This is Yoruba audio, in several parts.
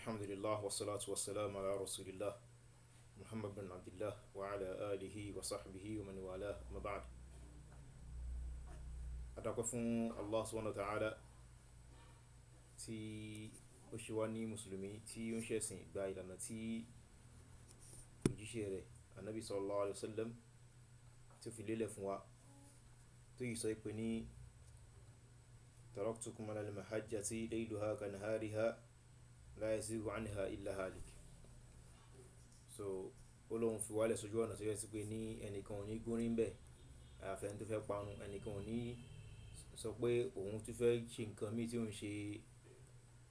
Alhamdulillah wa salatu wa salam ala rasulillah Muhammad bin Abdullah wa ala alihi wa sahbihi wa man wala ma ba'd. Adakwe fún Allah subhanahu wa ta'ala tí ó ṣe wá ní Mùsùlùmí tí ó ń ṣẹ̀sìn gba ìlànà tí òjíṣẹ́ rẹ̀ Ànábì sallallahu alaihi wasallam tí ó fi lélẹ̀ fún wa, tó yìí sọ pé ní taraktukum ala al-mahajjati layluha kanahariha la yazighu anha illa halik. So ó lóhun fi wálẹ̀ sójú ọ̀nà tó yẹ sí pé ní ẹnìkan ò ní gúnrí ń bẹ̀, àyàfi ẹni tó fẹ́ parun, ẹnìkan ò ní sọ pé òun tún fẹ́ ṣe nǹkan mí tí òun ṣe,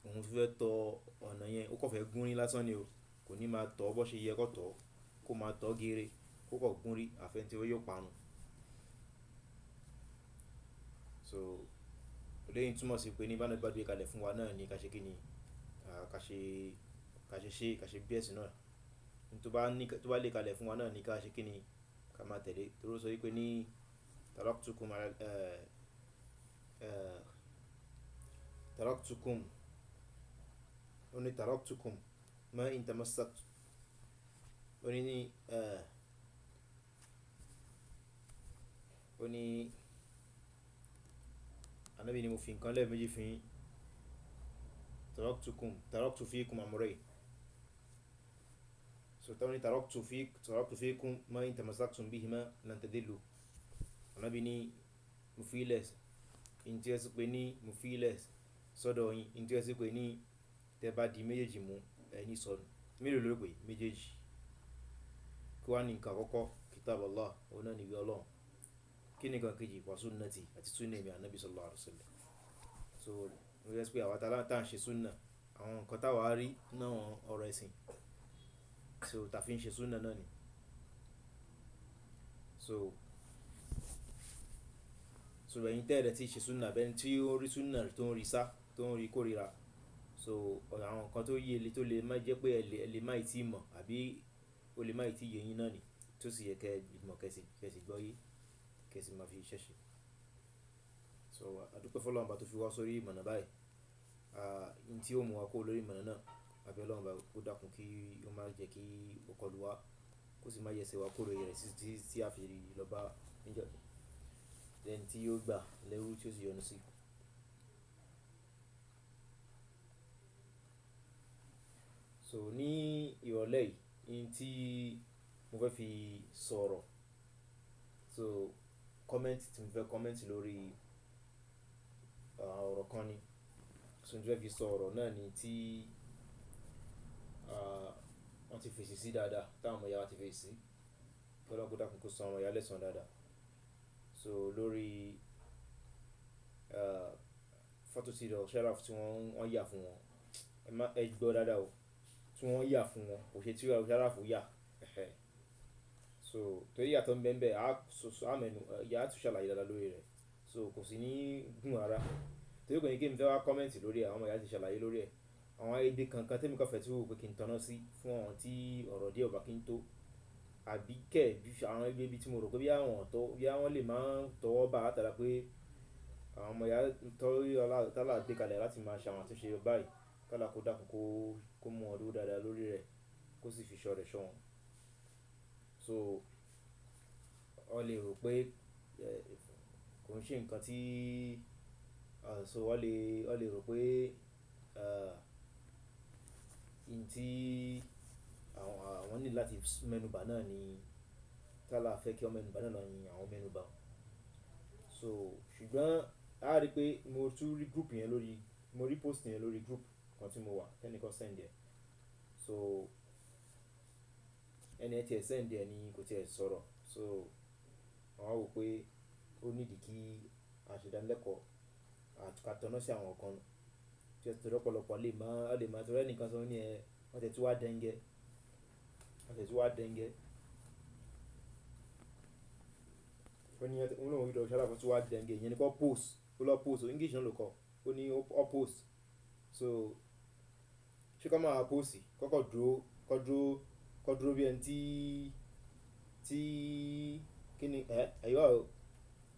òun tún fẹ́ tọ ọ̀nà yẹn, ó kàn fẹ́ gúnrí lásán ni o, kò ní máa tọ̀ bó ṣe yẹ kó tọ̀, kó máa tọ̀ geere, kó kàn gúnrí, àfi ẹni tí ó yóò parun. So eléyìí túmọ̀ sí pé ní bá Ànábì bá gbé kalẹ̀ fún wa náà ni ká ṣe kí ni, ká ṣe, ká ṣe ṣe, ká ṣe bí ẹ̀sìn náà. Ohun tó bá ní, tó bá lé kalẹ̀ fún wa náà ni ká ṣe kí ni, ká máa tẹ̀lé. Torí ó sọ wípé ní taraktukum ala, taraktukum, ó ní taraktukum ma in tamassakt, ó ní, ó ní Ànábì ni mo fi nǹkan lẹ́ẹ̀ méjì fún yín. Taraktukum, taraktu fiikum amrayn. So tọ́ ní taraktu fi, taraktu fiikum ma in tamassaktum bihima lan tadillu. Ànábì ní mo fi ilẹ̀, in tí ẹ sì pé ní mo fi ilẹ̀ sọ́dọ̀ yín, in tí ẹ sì pé ní tẹ bá di méjèèjì mú, ẹ ní sọnù. Mélòó ló pé méjèèjì? Kí wá ní nǹkan àkọ́kọ́? Kitab Allah, òun náà ni ìwé Ọlọ́run. Kí ni nǹkan kejì? Wa sunnati àti sunnah mi Ànábì sallallahu alaihi wasallam. So ó jẹ́ pé àwa tá ń ṣe sunnah, àwọn nǹkan táwa rí náà ọ̀rọ̀ ẹ̀sìn. So ta fi ń ṣe sunnah náà ni. So, so ẹ̀yin tẹ́lẹ̀ tí ṣe sunnah, bẹ́ẹ̀ ni tí ó rí sunnah tó ń rí sá, tó ń rí kórìíra. So àwọn nǹkan tó yé le tó lè má jẹ́ pé ẹ lè má ì tí mọ̀ àbí ó lè má ì tí yé yín náà ni, tó sì yẹ kí ẹ mọ̀, kí ẹ sì gbọ́ yé, kí ẹ sì máa fi iṣẹ́ ṣe. So a dúpẹ́ fún Ọlọ́run bá tó fi wá sórí ìmọ̀nà báyìí. In tí ó mú wa kó lórí ìmọ̀nà náà, àbí Ọlọ́run bá kó dákun kí ó má jẹ́ kí ó kọlù wá, kó sì má yẹ ẹsẹ̀ wa kó lórí rẹ̀ títí tí a fi lọ bá níjọ́ ẹni tí yóò gbà lẹ́rú tí ó sì yọ́nú sí. So ní ìrọ̀lẹ́ yìí, in tí mo fẹ́ fi sọ̀rọ̀, so comment tí mo fẹ́ comment lórí, ọ̀rọ̀ kan ni. So n tí mo fẹ́ fi sọ̀rọ̀ náà ni tí, wọ́n ti fèsì sí dáadáa, táwọn ọmọ ìyá wa ti fèsì sí. Kí Ọlọ́run kó dákun kó san ọmọ ìyá lẹ́san dáadáa. So lórí, fọ́tò tí Dr. Sharaf tí wọ́n yà fún wọn, ẹ má, ẹ gbọ́ dáadáa o. Tí wọ́n yà fún wọn, kò ṣe tí Dr. Sharaf yà. So torí ìyàtọ̀ ń bẹ ń bẹ, a sọ, a mẹ́nu, ìyá tún ṣàlàyé dáadáa lórí rẹ̀. So kò sì ní gùn ara. Torí kò ní kí n fẹ́ wá comment lórí ẹ̀, àwọn ọmọ ìyá ti ṣàlàyé lórí ẹ̀. Àwọn ibi kankan tí èmi kàn fẹ́ tí ó wù pé kí n tọ́ná sí fún àwọn tí ọ̀rọ̀ díẹ̀ ò bá kí n tó. Àbí kẹ̀ bí àwọn ibi tí mo rò pé bí àwọn tó, bí àwọn lè máa tọwọ́ bá látara pé àwọn ọmọ ìyá tó rí ọlá, tálà gbé kalẹ̀ láti máa ṣe àwọn àtúnṣe báyìí. Kí Allah kó dákun kó mú wọn dúró dáadáa lórí rẹ̀, kó sì fi ṣọ́ rẹ̀ ṣọ́ wọn. So wọ́n lè rò pé, kò ń ṣe nǹkan tí, so wọ́n lè rò pé, in tí àwọn ní láti mẹ́nubà náà ni, tálà fẹ́ kí wọ́n mẹ́nubà náà ni àwọn mẹ́nubà. So ṣùgbọ́n a rí pé mo tún rí group yẹn lórí, mo rí post yẹn lórí group kan tí mo wà, tẹ́nìkan send ẹ. So ẹni ẹ tí ẹ send ẹ ni kò tí ẹ sọ̀rọ̀. So wọ́n á wò pé ó nídi kí a ṣe ìdánilẹ́kọ̀ọ́ àti ká tọ́ná sí àwọn nǹkan tí ó ti rọ́pọ̀lọpọ̀ lè má, lè má torí ẹnìkan sọ ní ẹ, wọ́n tẹ̀ tí wá dẹ́ngẹ, wọ́n tẹ̀ tí wá dẹ́ngẹ. Ó ní ẹ, ó ní òun rí Dr. Sharaf tí wá dẹ́ngẹ, ìyẹn ni kó post, ó lọ post, English náà ló kọ, ó ní ó post. So ṣé kó máa post, kó kọ̀ dúró, kó dúró, kó dúró bí ẹni tí, tí kí ni, ẹ, ẹ̀yọ́ o,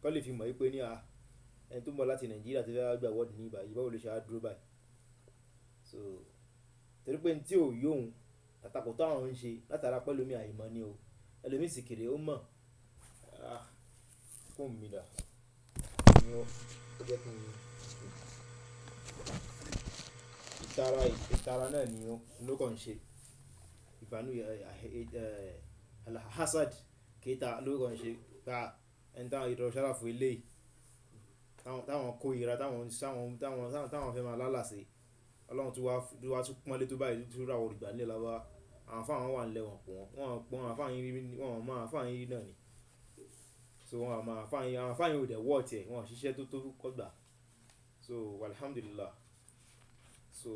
kó lè fi mọ̀ wípé ní a, ẹni tó ń bọ̀ láti Nàìjíríà tí fẹ́ gba award ní báyìí, báwo ló ṣe á dúró báyìí. So Torí pé ní tí ò yé òun, àtakò táwọn ń ṣe látara pẹ̀lú mi àìmọ̀ ni o. Ẹlòmíì sì kéré ó mọ̀. Ah, fóònù mi dà. Ó jẹ́ kí n ìtara, ìtara náà ni ó ló kàn ṣe. Ìbánú, alhasad kéta ló kàn ṣe. Gba ẹni táwọn Dr. Sharaf eléyìí, táwọn kó ìra, táwọn fẹ́ máa lálà sí. Ọlọ́run tún wá tún pọ́nlé tó báyìí tó rà wọ́n ìgbà nílẹ̀ lọ́wọ́. Àwọn àfá wọn wà nílẹ̀ wọn pọ̀ wọ́n. Wọ́n pọ́n àwọn àfá yín rí, wọ́n mọ àfá yín rí náà ni. So wọ́n mọ àfá yín, àwọn àfá yín ò dẹ̀ wọ́ ọ̀tẹ̀, wọ́n ò ṣiṣẹ́ tó tó kọ́ gbà. So alhamdulillah. So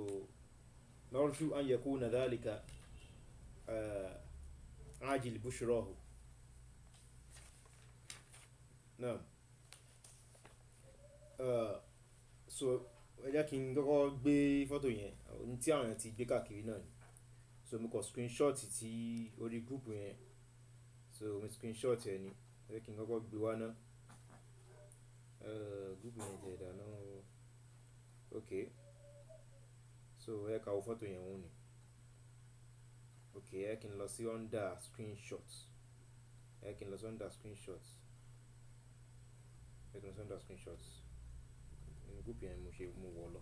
narju an yakuna dhalika ajil bushrahu. Naam. So ẹ jẹ́ kí n kọ́kọ́ gbé fọ́tò yẹn, ohun tí àwọn èèyàn ti gbé káàkiri náà ni. So mo kọ screenshot tí orí group yẹn. So mo screenshot ẹ ni. Ẹ jẹ́ kí n kọ́kọ́ gbé wá ná. Group yẹn ti ẹ̀dà náà. Okay. So ẹ ká wo fọ́tò yẹn òun ni. Okay, ẹ kí n lọ sí under screenshot. Ẹ kí n lọ sí under screenshot. Ẹ kí n lọ sí under screenshot. Inú group yẹn mo ṣe mo wọ̀ lọ.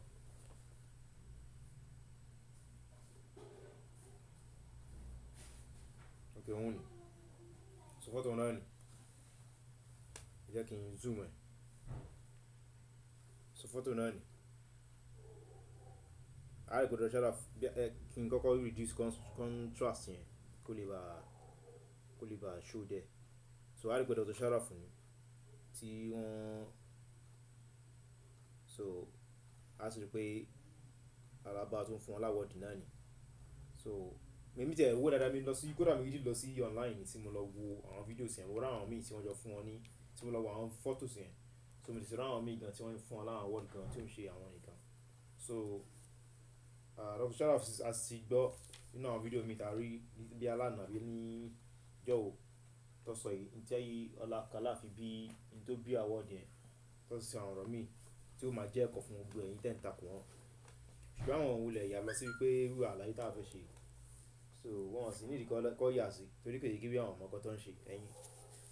Okay, òun ni. So fọ́tò náà ni. Ẹ jẹ́ kí n zoom ẹ. So fọ́tò náà ni. A rí pé Dr. Sharaf, bí ẹ kí n kọ́kọ́ reduce contrast yẹn kó lè bá show there. So a rí pé Dr. Sharaf ni tí wọ́n, so a sì rí pé alábá tó ń fún wọn láwọ̀dì náà ni. So èmi tí ẹ wò dáadáa, mi lọ sí, kódà mi lọ sí online tí mo lọ wo àwọn videos yẹn, mo rí àwọn míì tí wọ́n jọ fún wọn ní, tí mo lọ wo àwọn photos yẹn. So mo sì rí àwọn míì gan tí wọ́n fún wọn láwọn award gan tí ó ń ṣe àwọn nìkan. So Dr. Sharaf a sì gbọ́ nínú àwọn video mi tàrí bí alánà bí ní jọ̀wọ́ tó sọ yìí, ní tí ọlá kálá fi bí ní tó bí award yẹn, tó sì sọ àwọn ọ̀rọ̀ míì tí ó máa jẹ́ ẹ̀kọ́ fún gbogbo ẹ̀yin tẹ́ ń takò wọ́n. Ṣùgbọ́n àwọn òun lẹ̀ yà lọ sí pé irú àlàyé tí a fẹ́ ṣe. So wọ́n sì ní ìdí kọ́ yà sí torí kò yẹ kí bí àwọn ọmọ kan tó ń ṣe ẹ̀yin.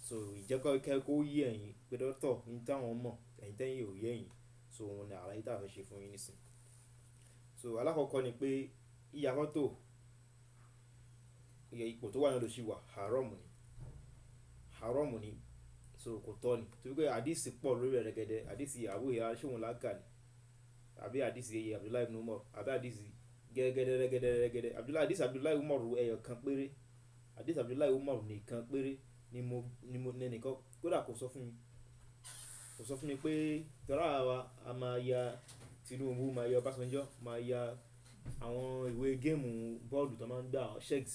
So ìjẹ́kọ́ kẹ́ kó yé ẹ̀yin pé dókítà ní tí àwọn mọ̀, ẹ̀yin tẹ́yin ò yé ẹ̀yin. So òun ni àlàyé tí a fẹ́ ṣe fún yín nísìnyí. So alákọ̀ọ́kọ́ ni pé yíya fọ́tò, iye ipò tó wà náà ló ṣì wà, haram ni. Haram ni. So kò tọ́ ni. Torí pé hadisi pọ̀ lórí rẹ̀ gẹ́gẹ́, hadisi Abu Hurairah ṣé òun láǹkà ni? Àbí hadisi Abdullah ibn Umar, àbí hadisi gẹ́gẹ́dẹ́ rẹ́gẹ́dẹ́ rẹ́gẹ́dẹ́. Abdullah, hadisi Abdullah Umar ẹyọ kan péré. Hadisi Abdullah Umar nìkan péré ni mo, ni mo, ní ẹnìkan kódà kò sọ fún mi. Kò sọ fún mi pé tọ́lá wa a máa ya Tinubu, máa ya Ọbásanjọ́, máa ya àwọn ìwé géèmù bọ́ọ̀lù tó máa ń gbá checks.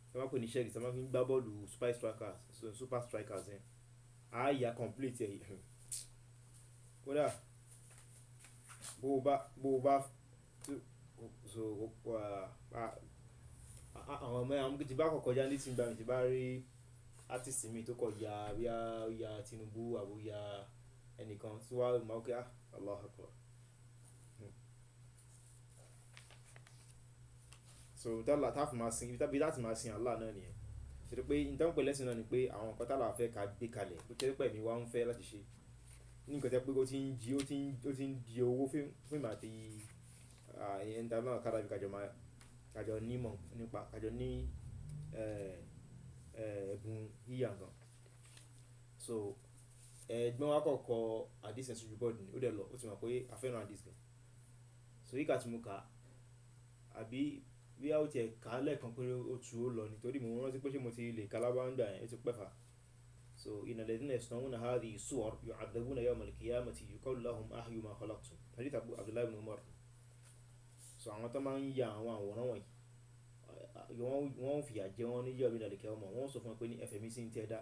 Tí wọ́n bá pè ní checks, tí wọ́n máa fi ń gbá bọ́ọ̀lù super strikers, super strikers yẹn. A ya complete ẹ̀. Kódà bó bá, so àwọn ọmọ àwọn tí bá kọ́kọ́ já ní tí ń gba mi tí bá rí artist mi tó kọ̀ ya bí a ya Tinubu àbí ya ẹnìkan tí wàá mọ̀ pé ah Allahu Akbar. So tá fi máa sin, ibi tá ti máa sin Allah náà nìyẹn. Torí pé ìtàn pẹ̀lẹ́ sí náà ni pé àwọn nǹkan tá là fẹ́ ká gbé kalẹ̀, tó jẹ́ pé ẹ̀mí wa ń fẹ́ láti ṣe. Ní nǹkan tí ẹ pé ó ti ń jí, ó ti ń di owó fún èmi àti ẹni tí a bá kára bí kájọ máa, kájọ ní mọ̀ nípa, kájọ ní ẹ̀bùn yíya nǹkan. So ẹ̀gbọ́n wa kọ́kọ́ hadith yẹn sójú bọ́ọ̀dù ni, ó dẹ̀ lọ, ó ti mọ̀ pé a fẹ́ràn hadith gan. So yíká tí mo kà, àbí bí a ó ti ẹ̀ ká lẹ́ẹ̀kan pé ó tu ó lọ ni, torí mo rántí pé ṣé mo ti lè ka lábá ń gbà yẹn, ó ti pẹ́ fà. So inna alladhina yasna'una hadhihi suwar yu'adhabuna yawma al-qiyamati yuqalu lahum ahyu ma khalaqtum. Hadith Abu Abdullah ibn Umar. So àwọn tó máa ń ya àwọn àwòrán wọ̀nyí, wọ́n fìyà jẹ wọ́n ní yawm al-qiyamah, wọ́n sọ fún wọn pé ní ẹfẹ̀ mi sí ń tẹ́ dá.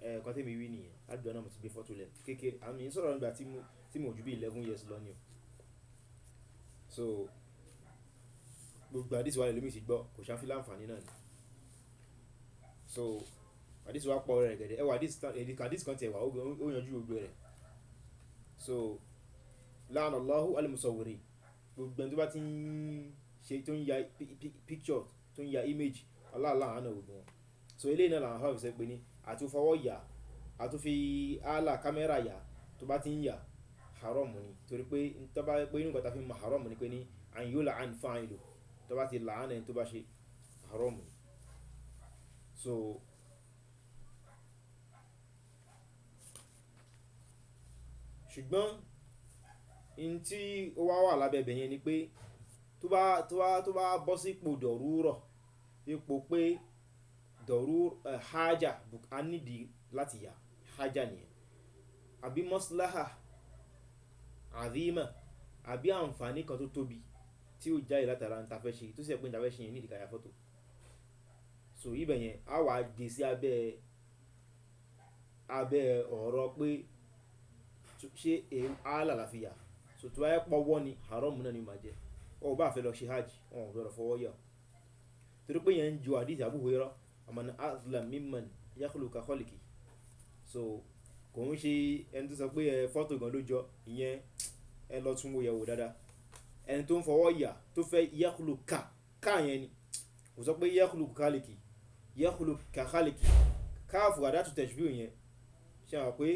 Ẹ̀ẹ̀kan tí èmi wí nìyẹn, láti ìgbà náà mo ti gbé fọ́tò lẹ̀ kékeré. Àmì ń sọ̀rọ̀ nígbà tí mo ju bí 11 years lọ ni o. So gbogbo hadith wa lẹ́lòmí ti gbọ́, kò ṣáfi láǹfààní náà ni. So hadith wa pọ̀ rẹ̀ gẹ́gẹ́. Ẹ wò hadith kan tí ẹ wà, ó yanjú gbogbo rẹ̀. So la'ana Allahu al-musawwirin. Gbogbo ẹni tó bá ti ń ṣe, tó ń ya picture, tó ń ya image, Allah láàánà gbogbo wọn. So eléyìí náà làwọn afáàfin sọ pé ní àti fọwọ́ yà, àti fi àlà kámẹ́rà yà, tó bá ti ń yà haram ni. Torí pé tó bá pé inú nǹkan tá fi mọ haram ni pé ní an yul'an fa'ilu, tó bá ti làánà ẹni tó bá ṣe haram ni. So ṣùgbọ́n in tí ó wá wà lábẹ́ ibẹ̀ yẹn ni pé tó bá bọ́ sí ipò dọ̀rúrọ̀, ipò pé dọ̀rú, haja, a nídi láti yà, haja nìyẹn, àbí maslaha azima, àbí àǹfààní kan tó tóbi tí ó jáde látara n ta fẹ́ ṣe, tó sì jẹ́ pé n ta fẹ́ ṣe yẹn nídi ká ya fọ́tò. So ibẹ̀ yẹn a wà gé sí abẹ́ ọ̀rọ̀ pé ṣé àlà la fi yà. So tó bá yẹ pọ́wọ́ ni haram náà ni màá jẹ́. Ó bá fẹ́ lọ ṣe hajj, wọn ò gbọdọ̀ fọwọ́ yà. Torí pé yẹn ń ju hadith Abu Hurairah, man azlam mimman yakhluqu ka khalqi. So kò ń ṣe ẹni tó sọ pé ẹ fọ́tò gan ló jọ, ìyẹn ẹ lọ tún wo yẹ̀wò dáadáa. Ẹni tó ń fọwọ́ yà tó fẹ́ yakhluqu ka, ká yẹn ni. Kò sọ pé yakhluqu khalqi, yakhluqu ka khalqi. Káàfù àdátù tashbih yẹn, ṣe àwọn pé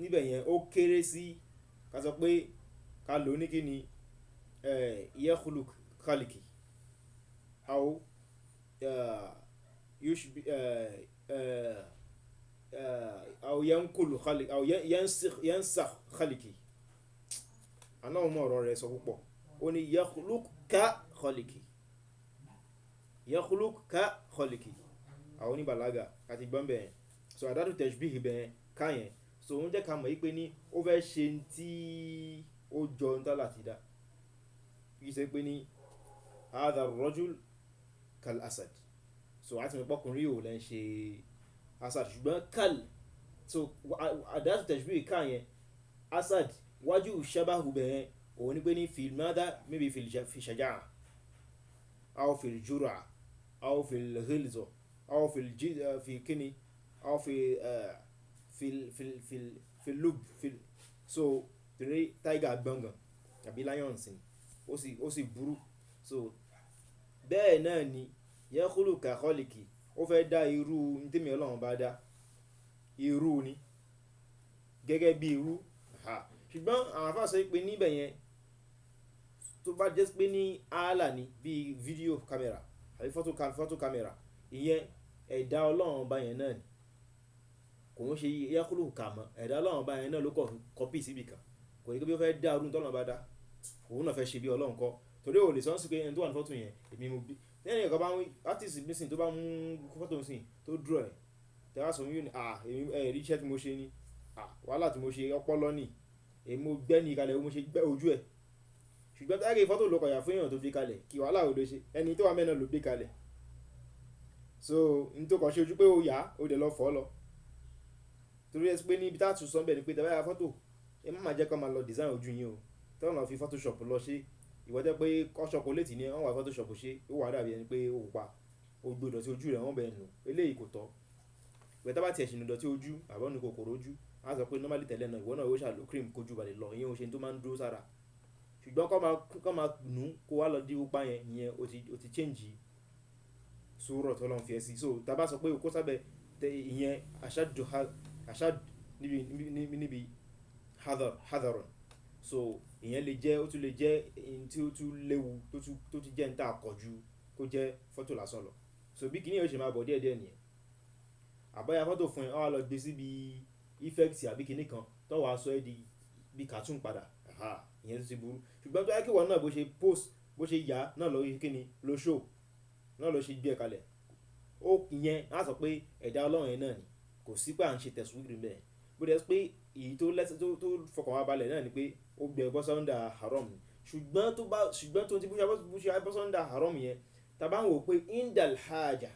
níbẹ̀ yẹn ó kéré sí ká sọ pé ká lò ní kí ni, yakhluqu khalqi. Aw, yushbi, aw yankulu khalqi, aw yansakh khalqi. Àná ọmọ ọ̀rọ̀ rẹ̀ sọ púpọ̀. Ó ní yakhluq ka khalqi. Yakhluq ka khalqi. Àwọn oníbàlágà àti gbọ́n bẹ́ẹ̀. So àdátù tashbih bẹ́ẹ̀ ká yẹn. So ó ń jẹ́ ká mọ̀ wípé ní ó fẹ́ ṣe ń tí ó jọ ń tà láti dá. Kì í ṣe pé ní hadha ar-rajul kal asad. So a ti mọ̀ pé ọkùnrin yìí ò lẹ́ ń ṣe asad, ṣùgbọ́n kal. So àdátù tashbih ká yẹn, asad wájú shabahu bẹ́ẹ̀, òun ní pé ní fil madha, maybe fi shaja'a, aw fil jur'a, aw fil ghilza, aw fil fi kíni, aw fi, fil, fil, fil, fil lub, fil. So torí tiger gbọ̀ngàn àbí lion sin, ó sì burú. So bẹ́ẹ̀ náà ni yakhluqu ka khalqi, ó fẹ́ dá irú ní tèmi Ọlọ́run bá dá, irú ni gẹ́gẹ́ bí irú. Ha. Ṣùgbọ́n àwọn àfáà sọ pé níbẹ̀ yẹn tó bá jẹ́ pé ní àlà ni bí video camera àbí photo camera, ìyẹn ẹ̀dá Ọlọ́run bá yẹn náà ni. Kò ń ṣe yakhluqu ka mọ́, ẹ̀dá Ọlọ́run bá yẹn náà ló kọ̀ copy síbi kan. Kò ní kí ó fẹ́ dá irú tọ́lọ́run bá dá, òun náà fẹ́ ṣe bí Ọlọ́run kọ́. Torí ò lè sọ sí pé ẹni tó wà ní fọ́tò yẹn, èmi mo bí. Lẹ́yìn ẹ̀kọ́ bá ń wí, artist nísìn tó bá mú fọ́tò nísìn tó draw ẹ̀, tẹ wá sọ fún yín ní, à, èmi, ẹ rí iṣẹ́ tí mo ṣe ni, à, wàhálà tí mo ṣe ọpọlọ ni, èmi mo gbẹ́ ní kalẹ̀, mo ṣe gbẹ́ ojú ẹ̀. Ṣùgbọ́n tí a kì í fọ́tò ló kọ̀yà fún èèyàn tó gbé kalẹ̀, kí wàhálà ò lè ṣe, ẹni tó wà mẹ́nà ló gbé kalẹ̀. So n tó kàn ṣe ojú pé ó yá, ó dẹ̀ lọ fọ́ lọ. Torí ẹ pé níbi tá a tún sọ bẹ́ẹ̀ ni pé tí a bá ya fọ́tò, ẹ má má jẹ́ kí wọ́n máa lọ design ojú yín o. Tí wọ́n lọ fi Photoshop lọ ṣe, ìwọ jẹ́ pé kọ́ ṣọkọlẹ́tì ni wọ́n wá Photoshop ṣe, ó wà dàbí ẹni pé ó pupa, ó gbé ìdọ̀tí ojú rẹ̀ wọ́n bẹ̀ nù. Eléyìí kò tọ́. Ìwọ tí a bá ti ẹ̀sìn ìdọ̀tí ojú, àbọ̀ nu kòkòrò ojú, a sọ pé normally tẹ́lẹ̀ náà, ìwọ náà ó ṣàlò cream kojú balẹ̀ lọ, ìyẹn ò ṣe tó máa ń dúró sára. Ṣùgbọ́n kọ́ máa nù kó wá lọ dí pupa yẹn, ìyẹn ó ti change sùúrọ̀ tó lọ́n fi ẹ sí. So tí a bá sọ pé o kó sábẹ́ tẹ ìyẹn ashaddu ashad níbi hadharon. So ìyẹn lè jẹ́, ó tún lè jẹ́ ohun tí ó tún léwu, tó tún jẹ́ ń tà kọ ju kó jẹ́ fọ́tò lásán lọ. So bí kíní yóò ṣe máa bọ̀ díẹ̀díẹ̀ nìyẹn. Àbáyá fọ́tò fún ẹ, ó wá lọ gbé síbi effect àbí kíní kan tó wá sọ ẹ́ di bí cartoon padà. Aha, ìyẹn tún ti burú. Ṣùgbọ́n tó yẹ kí ìwọ náà bó ṣe post, bó ṣe yà náà lọ kíní, ló show, náà ló ṣe gbé ẹ kalẹ̀. Ó ìyẹn á sọ pé ẹ̀dá Ọlọ́run yẹn náà ni. Kò sí pé à ń ṣe tẹ̀síwìrì bẹ́ẹ̀. Bó dẹ̀ pé èyí tó lẹ́sẹ̀, tó fọkàn wá balẹ̀ náà ni pé ó gbé bọ́ sọ́ndà haram ni. Ṣùgbọ́n tó bá, ṣùgbọ́n tó ti bó ṣe bọ́ sọ́ndà haram yẹn, tá bá ń wò pé indal haja,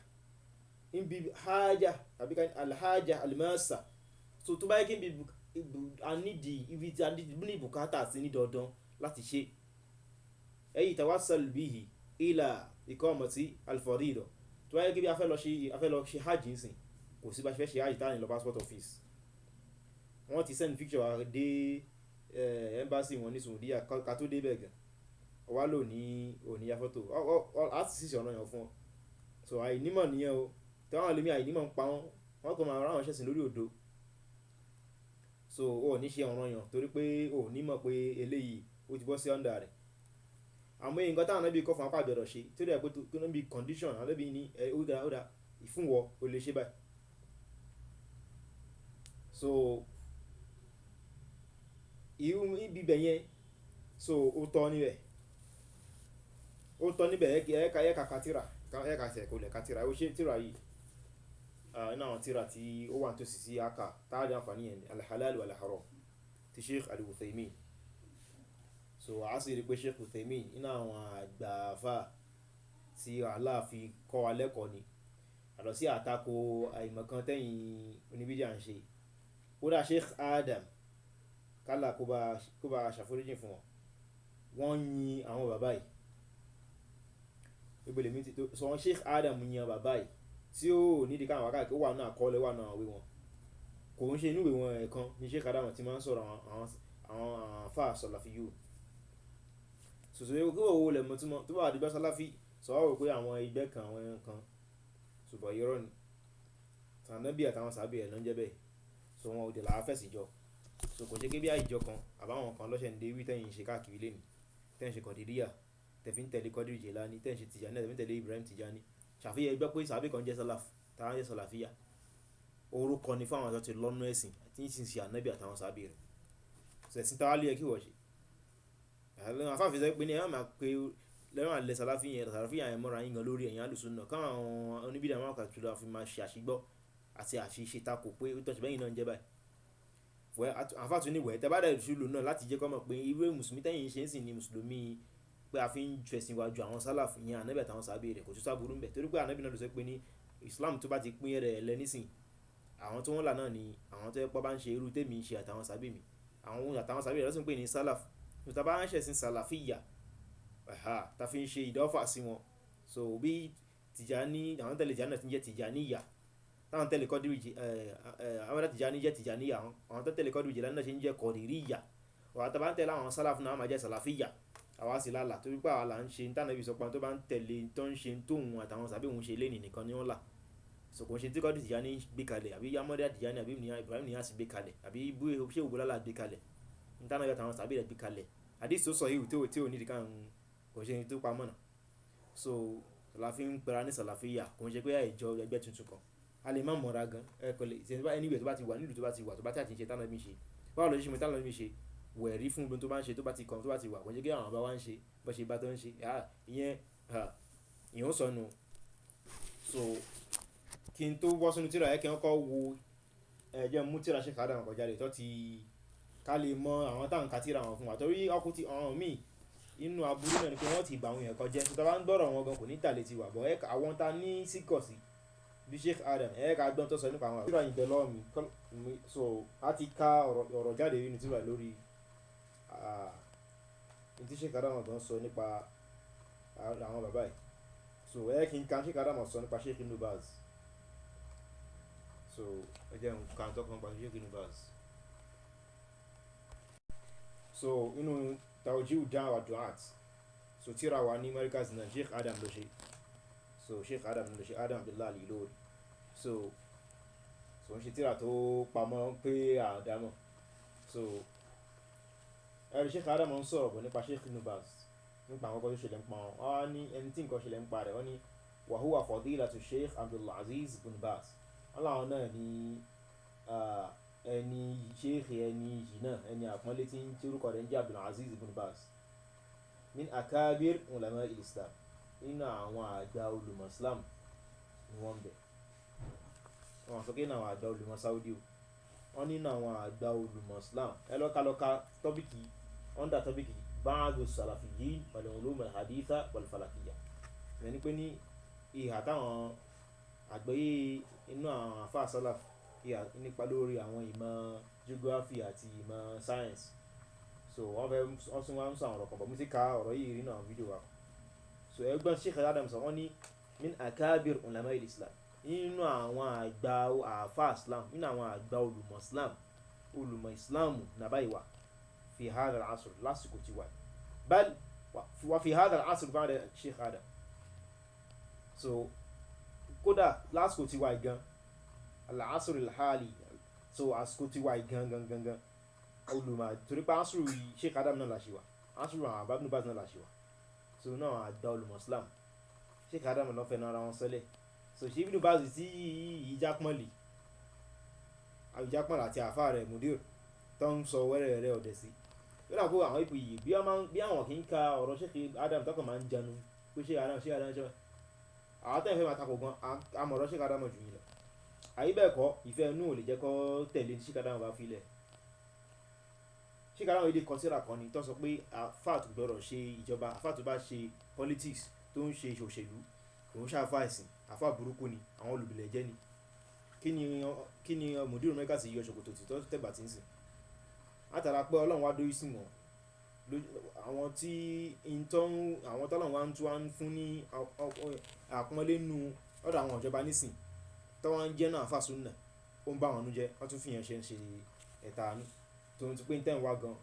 níbi haja àbí ká alhaja almasa. So tó bá yẹ kí n bí a nídi ibi tí a ní bùkátà sí ní dandan láti ṣe. Ẹyí tawassal bihi ila iqamati alfarida. Tó bá yẹ kí bí a fẹ́ lọ ṣe, a fẹ́ lọ ṣe hajj nísìn, kò sí bá ṣe fẹ́ ṣe hajj tá ní lọ passport office. Wọ́n ti send picture wa dé, embassy wọn ní Saudiya ká tó dé bẹ́ẹ̀ gan. Wá lò ní òní ya fọ́tò, á sì ṣe ọ̀nà yẹn fún ọ. So àìnímọ̀ nìyẹn o. Tí àwọn ẹlòmíì àìnímọ̀ ń pa wọ́n, wọ́n kàn máa rán àwọn ṣẹ̀sìn lórí òdo. So o ò ní ṣe ọ̀ràn yàn torí pé o ò ní mọ̀ pé eléyìí ó ti bọ́ sí under rẹ̀. Àmọ́ nǹkan táwọn Ànábì kọ́ fún apá àgbọ̀dọ̀ ṣe tí ó dẹ̀ pé tó ní bí condition Ànábì ní ẹ ó dáa ó dáa ìfúnwọ́ o lè ṣe báyìí. So irú ibi bẹ̀ yẹn, so ó tọ́ níbẹ̀. Ó tọ́ níbẹ̀ ẹ ká ẹ ká ka tírà, ẹ ká ṣẹ̀ kò lè ka tírà. Ó ṣe tírà yìí, inú àwọn tírà tí ó wà nítòsí sí aka tá a jẹ àǹfààní yẹn Al-Halal wal-Haram ti Sheikh Al-Uthaymin. So a sì rí pé Sheikh Uthaymin nínú àwọn àgbà àfá tí Allah fi kọ́ wa lẹ́kọ̀ọ́ ni. Yàtọ̀ sí àtakò àìmọ̀kan tẹ́yìn oníbídíà ń ṣe. Kódà Sheikh Adam kálá kó bá ṣàforíjì fún wọn. Wọ́n yin àwọn bàbá yìí. Gbogbo lèmi ti tó sọ wọn Sheikh Adam yin àwọn bàbá yìí tí ó nídìí káwọn wákàtí ó wà náà kọ́lẹ̀ wà náà wé wọn. Kò ń ṣe inú ìwé wọn ẹ̀kan ni Sheikh Adam ti máa ń sọ̀rọ̀ àwọn àfáà Salafiyun. Sòsò kí wọ́n wo lẹ̀ mọ́ tí wọ́n tó bá dìgbà Salafi sọ wá wò pé àwọn ẹgbẹ́ kan àwọn ẹran kan ṣùgbọ́n irọ́ ni. Ànábì àtàwọn sàábé ẹ̀ ló ń jẹ́ bẹ́ẹ̀. So wọn ò dẹ̀ làá fẹ̀sìn jọ. So kò ṣe pé bí àìjọ kan àbáwọn kan lọ́sẹ̀ ń dé wí tẹ́yìn ṣe káàkiri lẹ́nu. Tẹ́yìn ṣe Kọ̀dìríyà, tẹ́ fi ń tẹ̀lé Kọ́dìrì Jìlání, tẹ́yìn ṣe Tìjàní, tẹ́ fi ń tẹ̀lé Ibrahim Tìjàní. Ṣàfihàn ẹgbẹ́ pé sàábé kan jẹ́ Salaf, táwọn jẹ́ Salafiyya. Orúkọ ni fún àwọn tó ti lọ́nú ẹ̀sìn tí ń sin Ànábì àtàwọn sàábé rẹ̀. So ẹ̀sìn táwa ló yẹ kí wọ́n ṣe. Àwọn afáàfin sọ pé ní ẹ má máa pe lẹ́wọ̀n àlẹ́ Salafi yẹn, Salafiyya yẹn mọ́ra yín gan lórí ẹ̀yin alùsùnà káwọn oníbídà máa kà tó fi máa ṣe àṣìgbọ́ àti àṣìṣe tako pé ó tọ́jú bẹ́yìn náà ń jẹ́ báyìí. Wẹ́ àfáà tún ní wẹ̀ tẹ́ bá dẹ̀ ṣùlù náà láti jẹ́ kó mọ̀ pé irú mùsùlùmí tẹ́yìn ṣe ń sìn ní mùsùlùmí pé a fi ń fẹ̀sìn wa ju àwọn Salaf yẹn Ànábì àtàwọn sàábé rẹ̀ kò tún sáburú ńbẹ̀ torí pé Ànábì náà ló sọ pé ní Islam tó bá ti pín rẹ̀ lẹ nísìn àwọn tó wọ́n là náà ni àwọn tó yẹ pé bá ń ṣe irú tèmi ṣe àtàwọn sàábé mi àwọn àtàwọn sàábé rẹ̀ ló sì ń pè ní Salaf. Tó bá ń ṣẹ̀sìn Salafiyya, ta fi ń ṣe ìdọ́fà sí wọn. So bí Tìjàní àwọn tẹ̀lé Tìjàní náà ti ń jẹ́ Tìjàníyà, táwọn tẹ̀lé Kọ́dìrì àwọn Tìjàní jẹ́ Tìjàníyà, àwọn tó tẹ̀lé Kọ́dìrì Jìlání náà ṣe ń jẹ́ Kọ̀dìríyà. Àwọn tá bá ń tẹ̀lé àwọn Salaf náà máa jẹ́ Salafiyya. Àwa sì lálà torí pé àwa là ń ṣe ní tànàbí sọ pé àwọn tó bá ń tẹ̀lé tó ń ṣe tóun àtàwọn sàbí òun ṣe lénìí nìkan ni wọ́n là. So kò ń ṣe tí Kọ́dìrì Tìjàní gbé kalẹ̀ àbí Ahmadu Tìjàní àbí Ibrahim Niyas gbé kalẹ̀ àbí Shehu Bulala gbé kalẹ̀. Ní tànàbí àtàwọn sàbí rẹ̀ gbé kalẹ̀. Hadith tó sọ yìí tí ò nídìí ká ń kò ṣe ní tó pamọ́ náà. So la fi ń pera ní Salafiyya kò ń ṣe pé àìjọ ẹgbẹ́ tuntun kan. A lè má mọ̀ra gan. Ẹ kò lè ṣe anywhere tó bá ti wà nílùú tó bá ti wà tó bá tí a ti ń ṣe tánàbí ṣe. Báwo lo ṣe mọ tánàbí ṣe? Wẹ̀rí fún gbogbo tó bá ń ṣe tó bá ti kàn tó bá ti wà. Kò ń ṣe pé àwọn bàbá wa ń ṣe bó ṣe bá tó ń ṣe. Ìyẹn, ìyẹn ó sọnù. So kí n tó bọ́ sínú tírà ẹ kí n kọ́ wo ẹ jẹ́ mú tírà Sheikh Adam kọjá lè tó ti ká lè mọ àwọn tá ń ka tírà wọn fún wa torí ọkùn ti àwọn míì inú aburú náà ni pé wọ́n ti bà àwọn èèyàn kan jẹ́. So tá bá ń gbọ́rọ̀ wọn gan kò ní tàlé ti wà bọ̀ ẹ àwọn ta ní síkọ̀ sí bí Sheikh Adam ẹ ká gbọ́n tó sọ nípa àwọn tírà yìí bẹ lọ́wọ́ mi. So a ti ka ọ̀rọ̀ jáde nínú tírà lórí ní tí Sheikh Adam gan sọ nípa àwọn bàbá yìí. So ẹ kí n ka Sheikh Adam sọ nípa Sheikh Ibn Baz. So ẹ jẹ́ n ka tó kan nípa Sheikh Ibn Baz. So inú Tawjihu Da'wa Du'at so tírà wa ní Markaz náà Sheikh Adam ló ṣe. So Sheikh Adam ló ṣe Adam Abdullah Al-Ilory. So ń ṣe tírà tó pamọ́ pé àdámọ̀. So ẹ̀rí Sheikh Adam ń sọ̀rọ̀ bọ̀ nípa Sheikh Ibn Baz nípa àwọn nǹkan tó ṣẹlẹ̀ ń pa wọn. Wọ́n á ní ẹni tí nǹkan ṣẹlẹ̀ ń pa rẹ̀ wọ́n ní wa huwa fadilatu Sheikh Abdul Aziz Ibn Baz. Wọ́n láwọn náà ní ẹni Sheikh ẹni yìí náà ẹni àpọ́nlé tí ń tí orúkọ rẹ̀ ń jẹ́ Abdul Aziz Ibn Baz. Min akabir ulama al-Islam nínú àwọn àgbà olùmọ̀ Islam ni wọ́n ń bẹ̀. Wọ́n sọ pé nínú àwọn àgbà olùmọ̀ Saudi o. Wọ́n nínú àwọn àgbà olùmọ̀ Islam. Ẹ lọ́ka lọ́ka tọ́bíkì under tọ́bíkì ba'du salafiyyin wal ulum al-haditha wal falakiyya. Ìyẹn ni pé ní ìhà táwọn àgbọ́yé inú àwọn àfáà Salaf ìhà nípa lórí àwọn ìmọ̀ geography àti ìmọ̀ science. So wọ́n fẹ́ wọ́n tún wá ń sọ àwọn ọ̀rọ̀ kan bọ̀ mo ti ka ọ̀rọ̀ yìí nínú àwọn fídíò wa. So ẹgbọ́n Sheikh Adam sọ wọ́n ní min akabir ulama al-Islam nínú àwọn àgbà àfáà Islam nínú àwọn àgbà olùmọ̀ Islam olùmọ̀ Islam nàbá ìwà fi hadha al-asr lásìkò tí wà. Bal Wa fi hadha al-asr ba'da Sheikh Adam. So kódà lásìkò tí wà gan, al-asr al-hali, so àsìkò tí wà gan gan gan gan olùmọ̀, torí pé asr Sheikh Adam náà la ṣe wà, asr àwọn Ibn Baz náà la ṣe wà. So náà àgbà olùmọ̀ Islam Sheikh Adam ló fẹ́ nára wọn sọ́lẹ̀. So ṣe Ibn Baz tí ìjápọ̀nlé àbíjápọ̀nlé àti àfáà rẹ̀ Mudir tó ń sọ wẹ́rẹ́ rẹ̀ ọ̀dẹ̀ sí. Yóò dà pé àwọn ipò yìí bí àwọn kì í ka ọ̀rọ̀ Sheikh Adam tọkàn máa ń jẹnu pé Sheikh Adam Sheikh Adam Sheikh àwọn tẹ́lẹ̀ fẹ́ máa takò gan amọ̀rọ̀ Sheikh Adam jù yín lọ. Àyí bẹ́ẹ̀ kọ́, ìfẹ́ inú ò lè jẹ́ kó tẹ̀lé Sheikh Adam bá filẹ̀. Sheikh Adam yìí kọ síra kan ni tó sọ pé àfáà tó gbọ́dọ̀ ṣe ìjọba, àfáà tó bá ṣe politics tó ń ṣe òṣèlú, òun ṣàfáà ẹ̀sìn, àfáà burúkú ni, àwọn olùbílẹ̀ jẹ́ ni. Kí ni Mudir Mẹ́kà sì yọ ṣòkòtò tí tó tẹ̀bà tí ń sìn? Látara pé Ọlọ́run wá dórí sí wọn, àwọn tí àwọn tọ́lọ́run wá ń tún wá ń fún ní àpọ́nlé nínú ọ̀dọ̀ àwọn ìjọba nísìn tó wá ń jẹ́ náà àfáà súnà, ó ń bá wọn nú jẹ́, wọ́n tún fi yẹn ṣe ń ṣe ẹ̀ta àánú. Tó ń ti pé tẹ́ ń wá gan,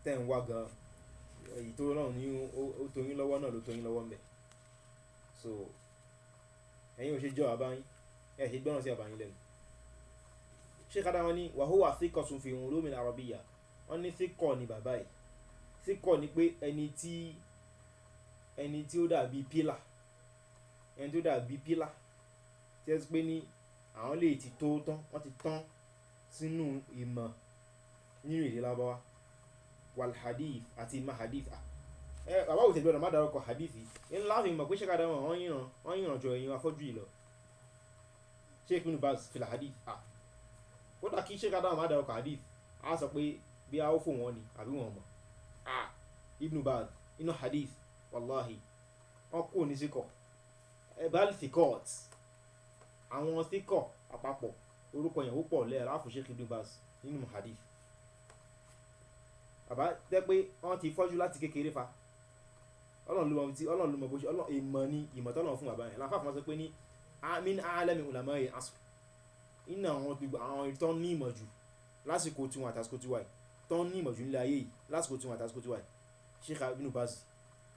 tẹ́ ń wá gan, èyí tó Ọlọ́run ní ó tó yín lọ́wọ́ náà ló tó yín lọ́wọ́ ń bẹ̀. So ẹ̀yin ò ṣe jọ àbá yín, ẹ ṣe gbọ́ràn sí àbá yín lẹ́nu. Sheikh Adam ní wa huwa thiqatun fi ulumil arabiyya. Wọ́n ní thiqah ni bàbá yìí. Thiqah ni pé ẹni tí ó dàbí pílà, ẹni tí ó dàbí pílà tí ẹ ti pé ní àwọn lè ti tó tán, wọ́n ti tán sínú ìmọ̀ nínú èdè Lárúbáwá wal hadith àti ìmọ̀ hadith. Bàbá òtẹ̀ gbọ́dọ̀ má dárúkọ hadith yìí. Ńlá fi mọ̀ pé Sheikh Adam wọ́n yìnrán jọ ẹ̀yin afọ́jú yìí lọ. Sheikh Ibn Baz fil hadith. Kódà kí Sheikh Adam má dárúkọ hadith, á sọ pé bí a ó fò wọ́n ni àbí wọ́n mọ̀. Ibn Baz inú hadith wallahi wọ́n kò ní síkọ̀. Bal thiqat, àwọn síkọ̀ àpapọ̀ orúkọ yẹn ó pọ̀ lẹ́ẹ̀rọ àfò Sheikh Ibn Baz nínú hadith. Bàbá tẹ́ pé wọ́n ti fọ́jú láti kékeré fa. Ọlọ́run ló mọ tí, Ọlọ́run ló mọ bó ṣe, Ọlọ́run ìmọ̀ ni ìmọ̀ tọ́lọ́run fún bàbá yẹn. Láfáà fún wọn sọ pé ní min a'lami ulama'i asr. Iná àwọn gbogbo àwọn tó ní ìmọ̀ jù lásìkò tiwọn àtàsìkò tiwa yìí, tó ní ìmọ̀ jù nílé ayé yìí lásìkò tiwọn àtàsìkò tiwa yìí. Sheikh Ibn Baz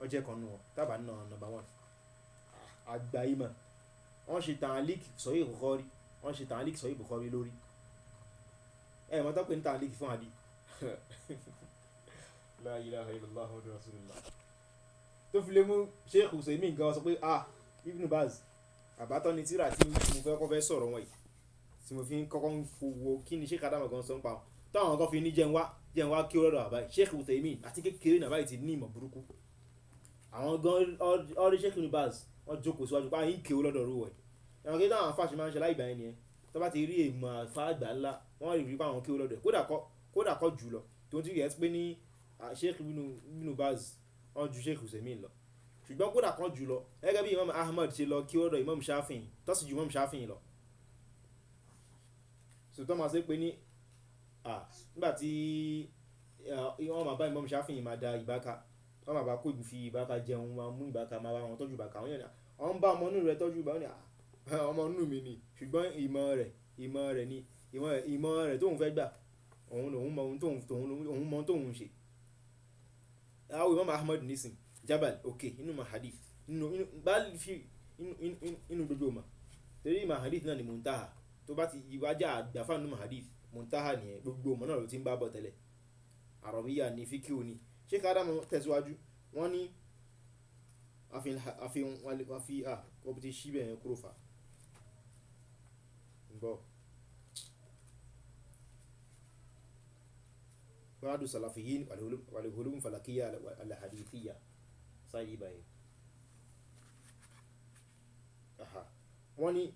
ó jẹ́ kan nínú wọn, tábà nínú number one. Àgbà ìmọ̀. Wọ́n ṣe ta'liq Sahih Bukhari, wọ́n ṣe ta'liq Sahih Bukhari lórí. Ẹ mọ̀ tó pé ní ta'liq fún hadith. La ilaha illallah Muhammadur Rasulullah. Tó fi lè mú Sheikh Usaimin gan sọ pé Ibn Baz àbátọ́ ni tíra tí mo fẹ́ kọ́ fẹ́ sọ̀rọ̀ wọn yìí, tí mo fi ń kọ́kọ́ ń wo kí ni Sheikh Adam gan sọ ń pa wọn. Táwọn kan fi ní jẹun wá kí ó lọ́dọ̀ àbáyé. Sheikh Usaimin àti kékeré náà báyìí ti ní ìmọ̀ burúkú. Àwọn gan ọrí Sheikh Ibn Baz wọ́n jókòó síwájú pé àyín kéwú lọ́dọ̀ rú wẹ̀. Àwọn kí táwọn afáṣe máa ń ṣe láì gbà yẹn nìyẹn. Tó bá ti rí èèmọ̀ àfá àgbà ńlá, wọ́n rí pé àwọn kéwú lọ́dọ̀ ẹ̀. Kódà kọ́ jù lọ. Tó ti yẹ pé ní Sheikh Ibn Baz wọ́n ju Sheikh Usaimin lọ. Ṣùgbọ́n kódà kan jù lọ, gẹ́gẹ́ bí Imam Ahmad ṣe lọ kí ó lọ́dọ̀ Imam Shafi'i, tó sì ju Imam Shafi'i lọ. So tó máa ṣe pé ní, nígbà tí wọ́n máa bá Imam Shafi'i máa da ìbáka, wọ́n máa bá kó fi ìbáka jẹun, máa mú ìbáka, máa bá wọn tọ́jú ìbáka. Wọ́n yẹn ni, wọ́n bá ọmọ inú rẹ̀ tọ́jú ìbáka, wọ́n ní, ọmọ inú mi ni. Ṣùgbọ́n ìmọ̀ rẹ̀ ni, ìmọ̀ rẹ̀ tóun fẹ́ gbà, òun lòun mọ ohun tóun, òun mọ ohun tóun ṣe. Àwọn Imam Ahmad nísìn, Jabal, òkè, inú ma hadith, inú, bá fi, inú gbogbo ma. Torí ìmọ̀ hadith náà ni muntaha. Tó bá ti ìwájà àgbàfà nínú hadith, muntaha nìyẹn, gbogbo ọmọ náà ló ti ń bá bọ̀ tẹ́lẹ̀. Àrọ̀bíyà ni, fíkíù ni. Sheikh Adam tẹ̀síwájú, wọ́n ní àfi, wọ́n ti ṣí bẹ́ẹ̀ kúrò fà. Ǹbọ̀. Ba'du salafiyyin wal ulum falakiyya al hadithiyya. Sáyé báyìí. Wọ́n ní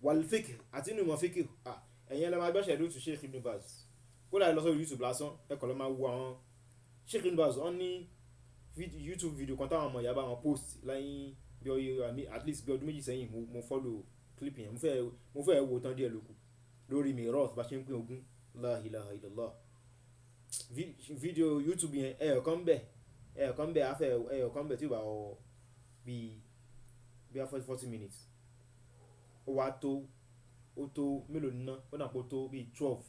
wal fiqh àti inú ìmọ̀ fiqh. Ẹ̀yin ẹ lọ máa gbọ́ṣẹ̀ lóòtú Sheikh Ibn Baz. Kódà lọ sórí YouTube lásán, ẹ kàn lọ máa wo àwọn Sheikh Ibn Baz. Wọ́n ní YouTube video kan táwọn ọmọ ìyá bá wọn post lẹ́yìn bí ọyẹ, I mean, at least bí ọdún méjì sẹ́yìn, mo follow clip yẹn. Mo fẹ́ wo tán díẹ̀ lóku lórí Mirath bá ṣe ń pín ogún. La ilaha illallah. Video YouTube yẹn, ẹyọ̀kan bẹ̀, afẹ́ ẹyọ̀kan bẹ̀ tí ó bá wọ bí a 40 minutes. Ó wá tó, ó tó mélòó níná, ó dà pé ó tó bí 12.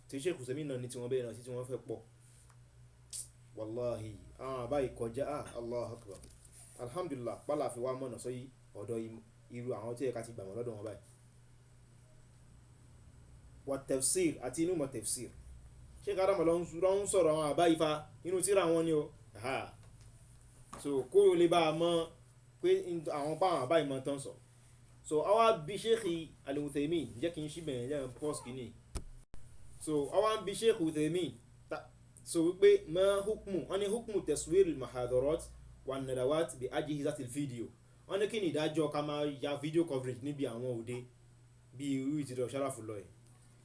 Tí Sheikh Usaimin náà ní tí wọ́n bẹ̀rẹ̀ náà sí tí wọ́n fẹ́ pọ̀. Wàláhì àwọn àbá ìkọjá, Allahu Akbar. Alhamdulillah, pálá fi wá mọ̀nà sọ́yí ọ̀dọ̀ irú àwọn tí ẹ̀ka ti gbàmọ̀ lọ́dọ̀ wọn báyìí. Wà tafsir àti inú mọ̀ tafsir. Sheikh Adam ló ń sọ̀rọ̀ àwọn àbá ifá inú tírà wọn ni o. So kó o lè bá a mọ̀ pé àwọn pa àwọn àbá ìmọ̀ tán sọ. So àwa bí Sheikh Al-Uthaymin jẹ́ kí n ṣí bẹ̀rẹ̀ jẹ́ pause kìíní. So àwa bí Sheikh Uthaymin so wípé ma hukmu, wọ́n ní hukmu taswir al-muhadarat wa an-nadawat bi ajhizati al-video. Wọ́n ní kí ni ìdájọ́ ká máa ya video coverage níbi àwọn òde bí irú ìtìdọ̀ Sharafu lọ yìí.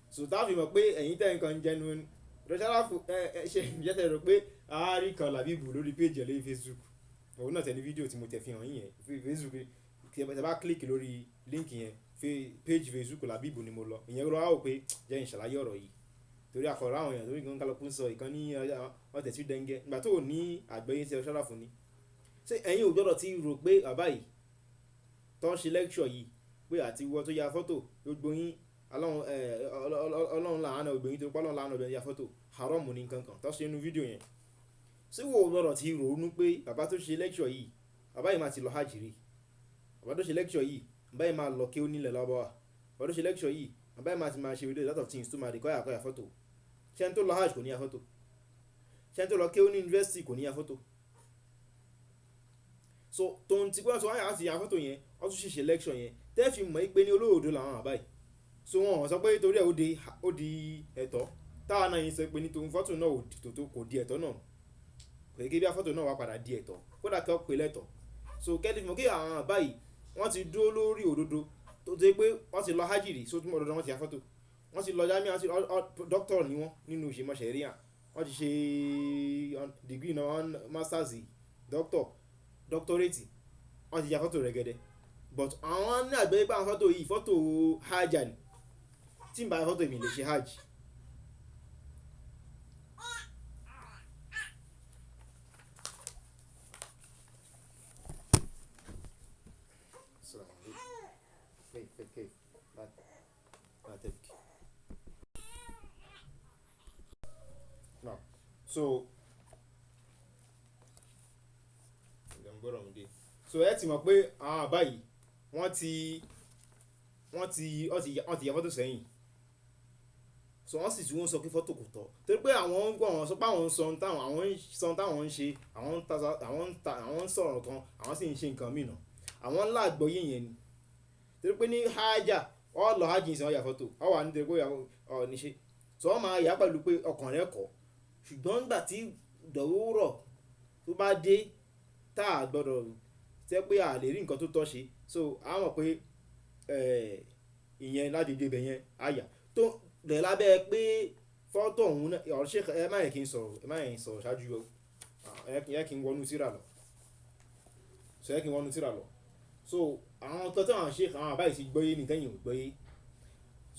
So tá a fi mọ̀ pé ẹ̀yin tẹ́ nǹkan jẹnu Dr. Sharafu ẹ ṣe ìjẹ́tẹ̀ rò pé àárí kan làbíbù lórí péjì ẹ̀ lórí Facebook. Òun náà tẹ̀ ní fídíò tí mo tẹ̀ fi hàn yín yẹn Facebook, tí ẹ bá click lórí link yẹn page Facebook làbíbù ni mo lọ. Ìyẹn ló wá wò pé jẹ́ n ṣàlàyé ọ̀rọ̀ yìí torí àkọ́rọ̀ àwọn èèyàn lórí gan kálukú ń sọ ìkan ní ọ̀tẹ̀ tí dẹ́ngẹ́ ìgbà tó ní àgbẹ̀yìn tí Dr. Sharafu ní. Ṣé ẹ̀yin ò gbọ́dọ̀ ti rò pé bàbá yìí tó ń ṣe lecture yìí pé àti ìwọ tó ya fọ́tò gbogbo yín Ọlọ́run láàánú gbogbo yín tó pọ́ Ọlọ́run láàánú gbogbo yín ya fọ́tò haram ní nǹkan kan tó ṣe inú fídíò yẹn. Ṣé wo ò gbọ́dọ̀ ti ronú pé bàbá tó ṣe lecture yìí bàbá yìí máa ti lọ hajj rí, bàbá tó ṣe lecture yìí bàbá yìí máa lọ kí ó nílẹ̀ lọ́wọ́, bàbá tó ṣe lecture yìí bàbá yìí máa ti máa ṣe a lot of things tó máa require àkọ́yà fọ́tò. Ṣé ẹni tó lọ hajj kò ní ya fọ́tò? Ṣé ẹni tó lọ kí ó ní university kò ní ya fọ́tò? So tòun ti gbọ́dọ̀ tó wáyà láti ya fọ́tò yẹn, wọ́n tún ṣe lecture yẹn tẹ́ fi mọ̀ pé ní olóòdo làwọn àbá yìí. So wọ́n sọ pé torí ẹ̀ ó di ẹ̀tọ́ táwa náà yìí sọ pé ní tòun fọ́tò náà ò kò di ẹ̀tọ́ náà, kò yẹ kí bí fọ́tò náà wá padà di ẹ̀tọ́ kódà kí wọ́n pè lẹ́tọ̀. So kẹ́lí fi mọ̀ kí àwọn àbá yìí wọ́n ti dúró lórí òdodo tó ti pé wọ́n ti lọ hajj rí, so túmọ̀ òdodo wọ́n ti ya fọ́tò, wọ́n ti lọ jámíà, wọ́n ti doctor ni wọ́n nínú ìṣèmọ̀ ṣẹ̀ríà, wọ́n ti ṣe degree náà, masters, doctor, doctorate, wọ́n ti ya fọ́tò rẹ̀gẹ̀dẹ̀. But àwọn ní àgbẹ̀ pé àwọn fọ́tò yìí fọ́tò hajj ni, tí n bá fọ́tò mi lè ṣe hajj. So so ẹ ti mọ̀ pé àwọn àbá yìí wọ́n ti ya fọ́tò sẹ́yìn. So wọ́n sì tún ń sọ pé fọ́tò kò tọ́ torí pé àwọn ń gbọ́ àwọn sọ pé àwọn ń sọ táwọn ń ṣe, àwọn ń sọ̀rọ̀ kan, àwọn sì ń ṣe nǹkan mìíràn, àwọn ńlá àgbọ́yé yẹn ni. Torí pé ní hajj ọ lọ hajj ń sọ ya fọ́tò ọ wà nítorí pé ọ ní ṣe, so wọ́n máa yà pẹ̀lú pé ọkàn rẹ̀ kọ̀. Ṣùgbọ́n nígbà tí dọ̀wúrọ̀ tó bá dé tá a gbọ́dọ̀ tẹ́ pé a lè rí nǹkan tó tọ́ ṣe, so a mọ̀ pé ìyẹn láti dé ibẹ̀ yẹn a yà tó lẹ̀ lábẹ́ pé fọ́tò ọ̀hún náà ọ̀rọ̀ ṣe ẹ má yẹ kí n sọ̀rọ̀, ẹ má yẹ kí n sọ̀rọ̀ ṣáájú o, ẹ kí n wọnú tírà lọ, so ẹ kí n wọnú tírà lọ. So àwọn tó tẹ́ àwọn ṣe àwọn àbá yìí ti gbọ́yé ní tẹ́yìn ò gbọ́yé,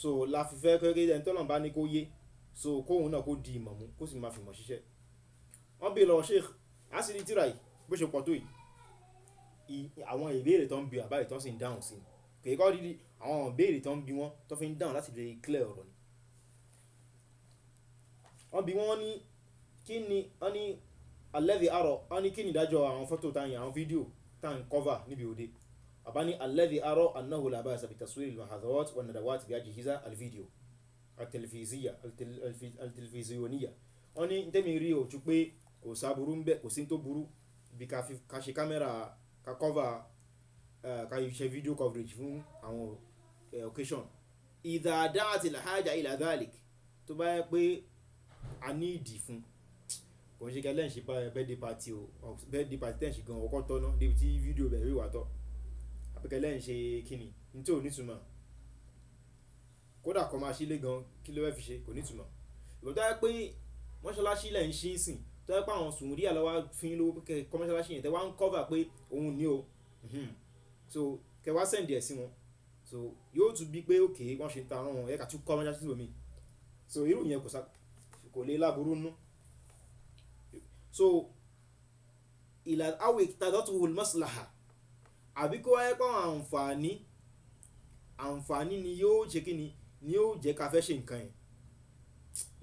so la fi fẹ́ kí ẹni tọ́lọ́run bá ní kó yé, so kóhun náà kó di ìmọ̀ mú kó sì máa fi mọ̀ ṣiṣẹ́. Wọ́n bí lọ Sheikh asìrí tírà yìí bó ṣe pọ̀ tó yìí, àwọn ìbéèrè tó ń bi àbá yìí tó sì ń dáhùn sí ni, kò yẹ kó rí àwọn ìbéèrè tó ń bi wọ́n tó fi ń dáhùn láti lè clear ọ̀rọ̀ ni. Wọ́n bi wọ́n ní kí ni wọ́n ní alladhi ara, wọ́n ní kí ni ìdájọ́ àwọn fọ́tò tá àwọn fídíò tá ń cover níbi òde. Àbá ní alladhi ara annahu la ba'sa bi taswir al-muhadarat wa an-nadawat bi ajhiza al-video at-televiziyya al-televiziyoniyya. Wọ́n ní tẹ́mi rí òjú pé kò sáburú ń bẹ, kò sí tó burú bí ká ṣe kámẹ́rà ká cover ká ṣe video coverage fún àwọn occasion. Idha da'at al-haja ila dhalik, tó bá yẹ pé a ní ìdí fún, kò ń ṣe kí ẹlẹ́yìn ṣe birthday party o, birthday party tẹ́ ń ṣe gan ọkọ̀ tọ́ná débi tí fídíò bẹ̀rẹ̀ wà tọ́, àbí kí ẹlẹ́yìn ṣe kíni ní tí ò ní ìtumọ̀, kódà kó máa ṣílé gan kí ló fẹ́ fi ṣe kò ní ìtumọ̀. Ìgbà tó yẹ pé mọ́ṣáláṣí lẹ̀ ń ṣí ń sìn, tó yẹ pé àwọn sùnwúrí àlọ́ wá fún yín lówó kẹ́ kọ́ mọ́ṣáláṣí yẹn tẹ́ wá ń cover pé òun ní o, so kẹ́ wá send ẹ̀ sí wọn, so yóò tún bí pé òkè wọ́n ṣe ń ta àwọn ẹ̀ka tún kọ́ mọ́ṣáláṣí síbòmí, so irú yẹn kò lè láburú nú. So ìlà awi tadọ́tuhul maslaha, àbí kó wáyé pé àwọn àǹfààní ni yóò ṣe kí ni ni yóò jẹ́ ká fẹ́ ṣe nǹkan yẹn,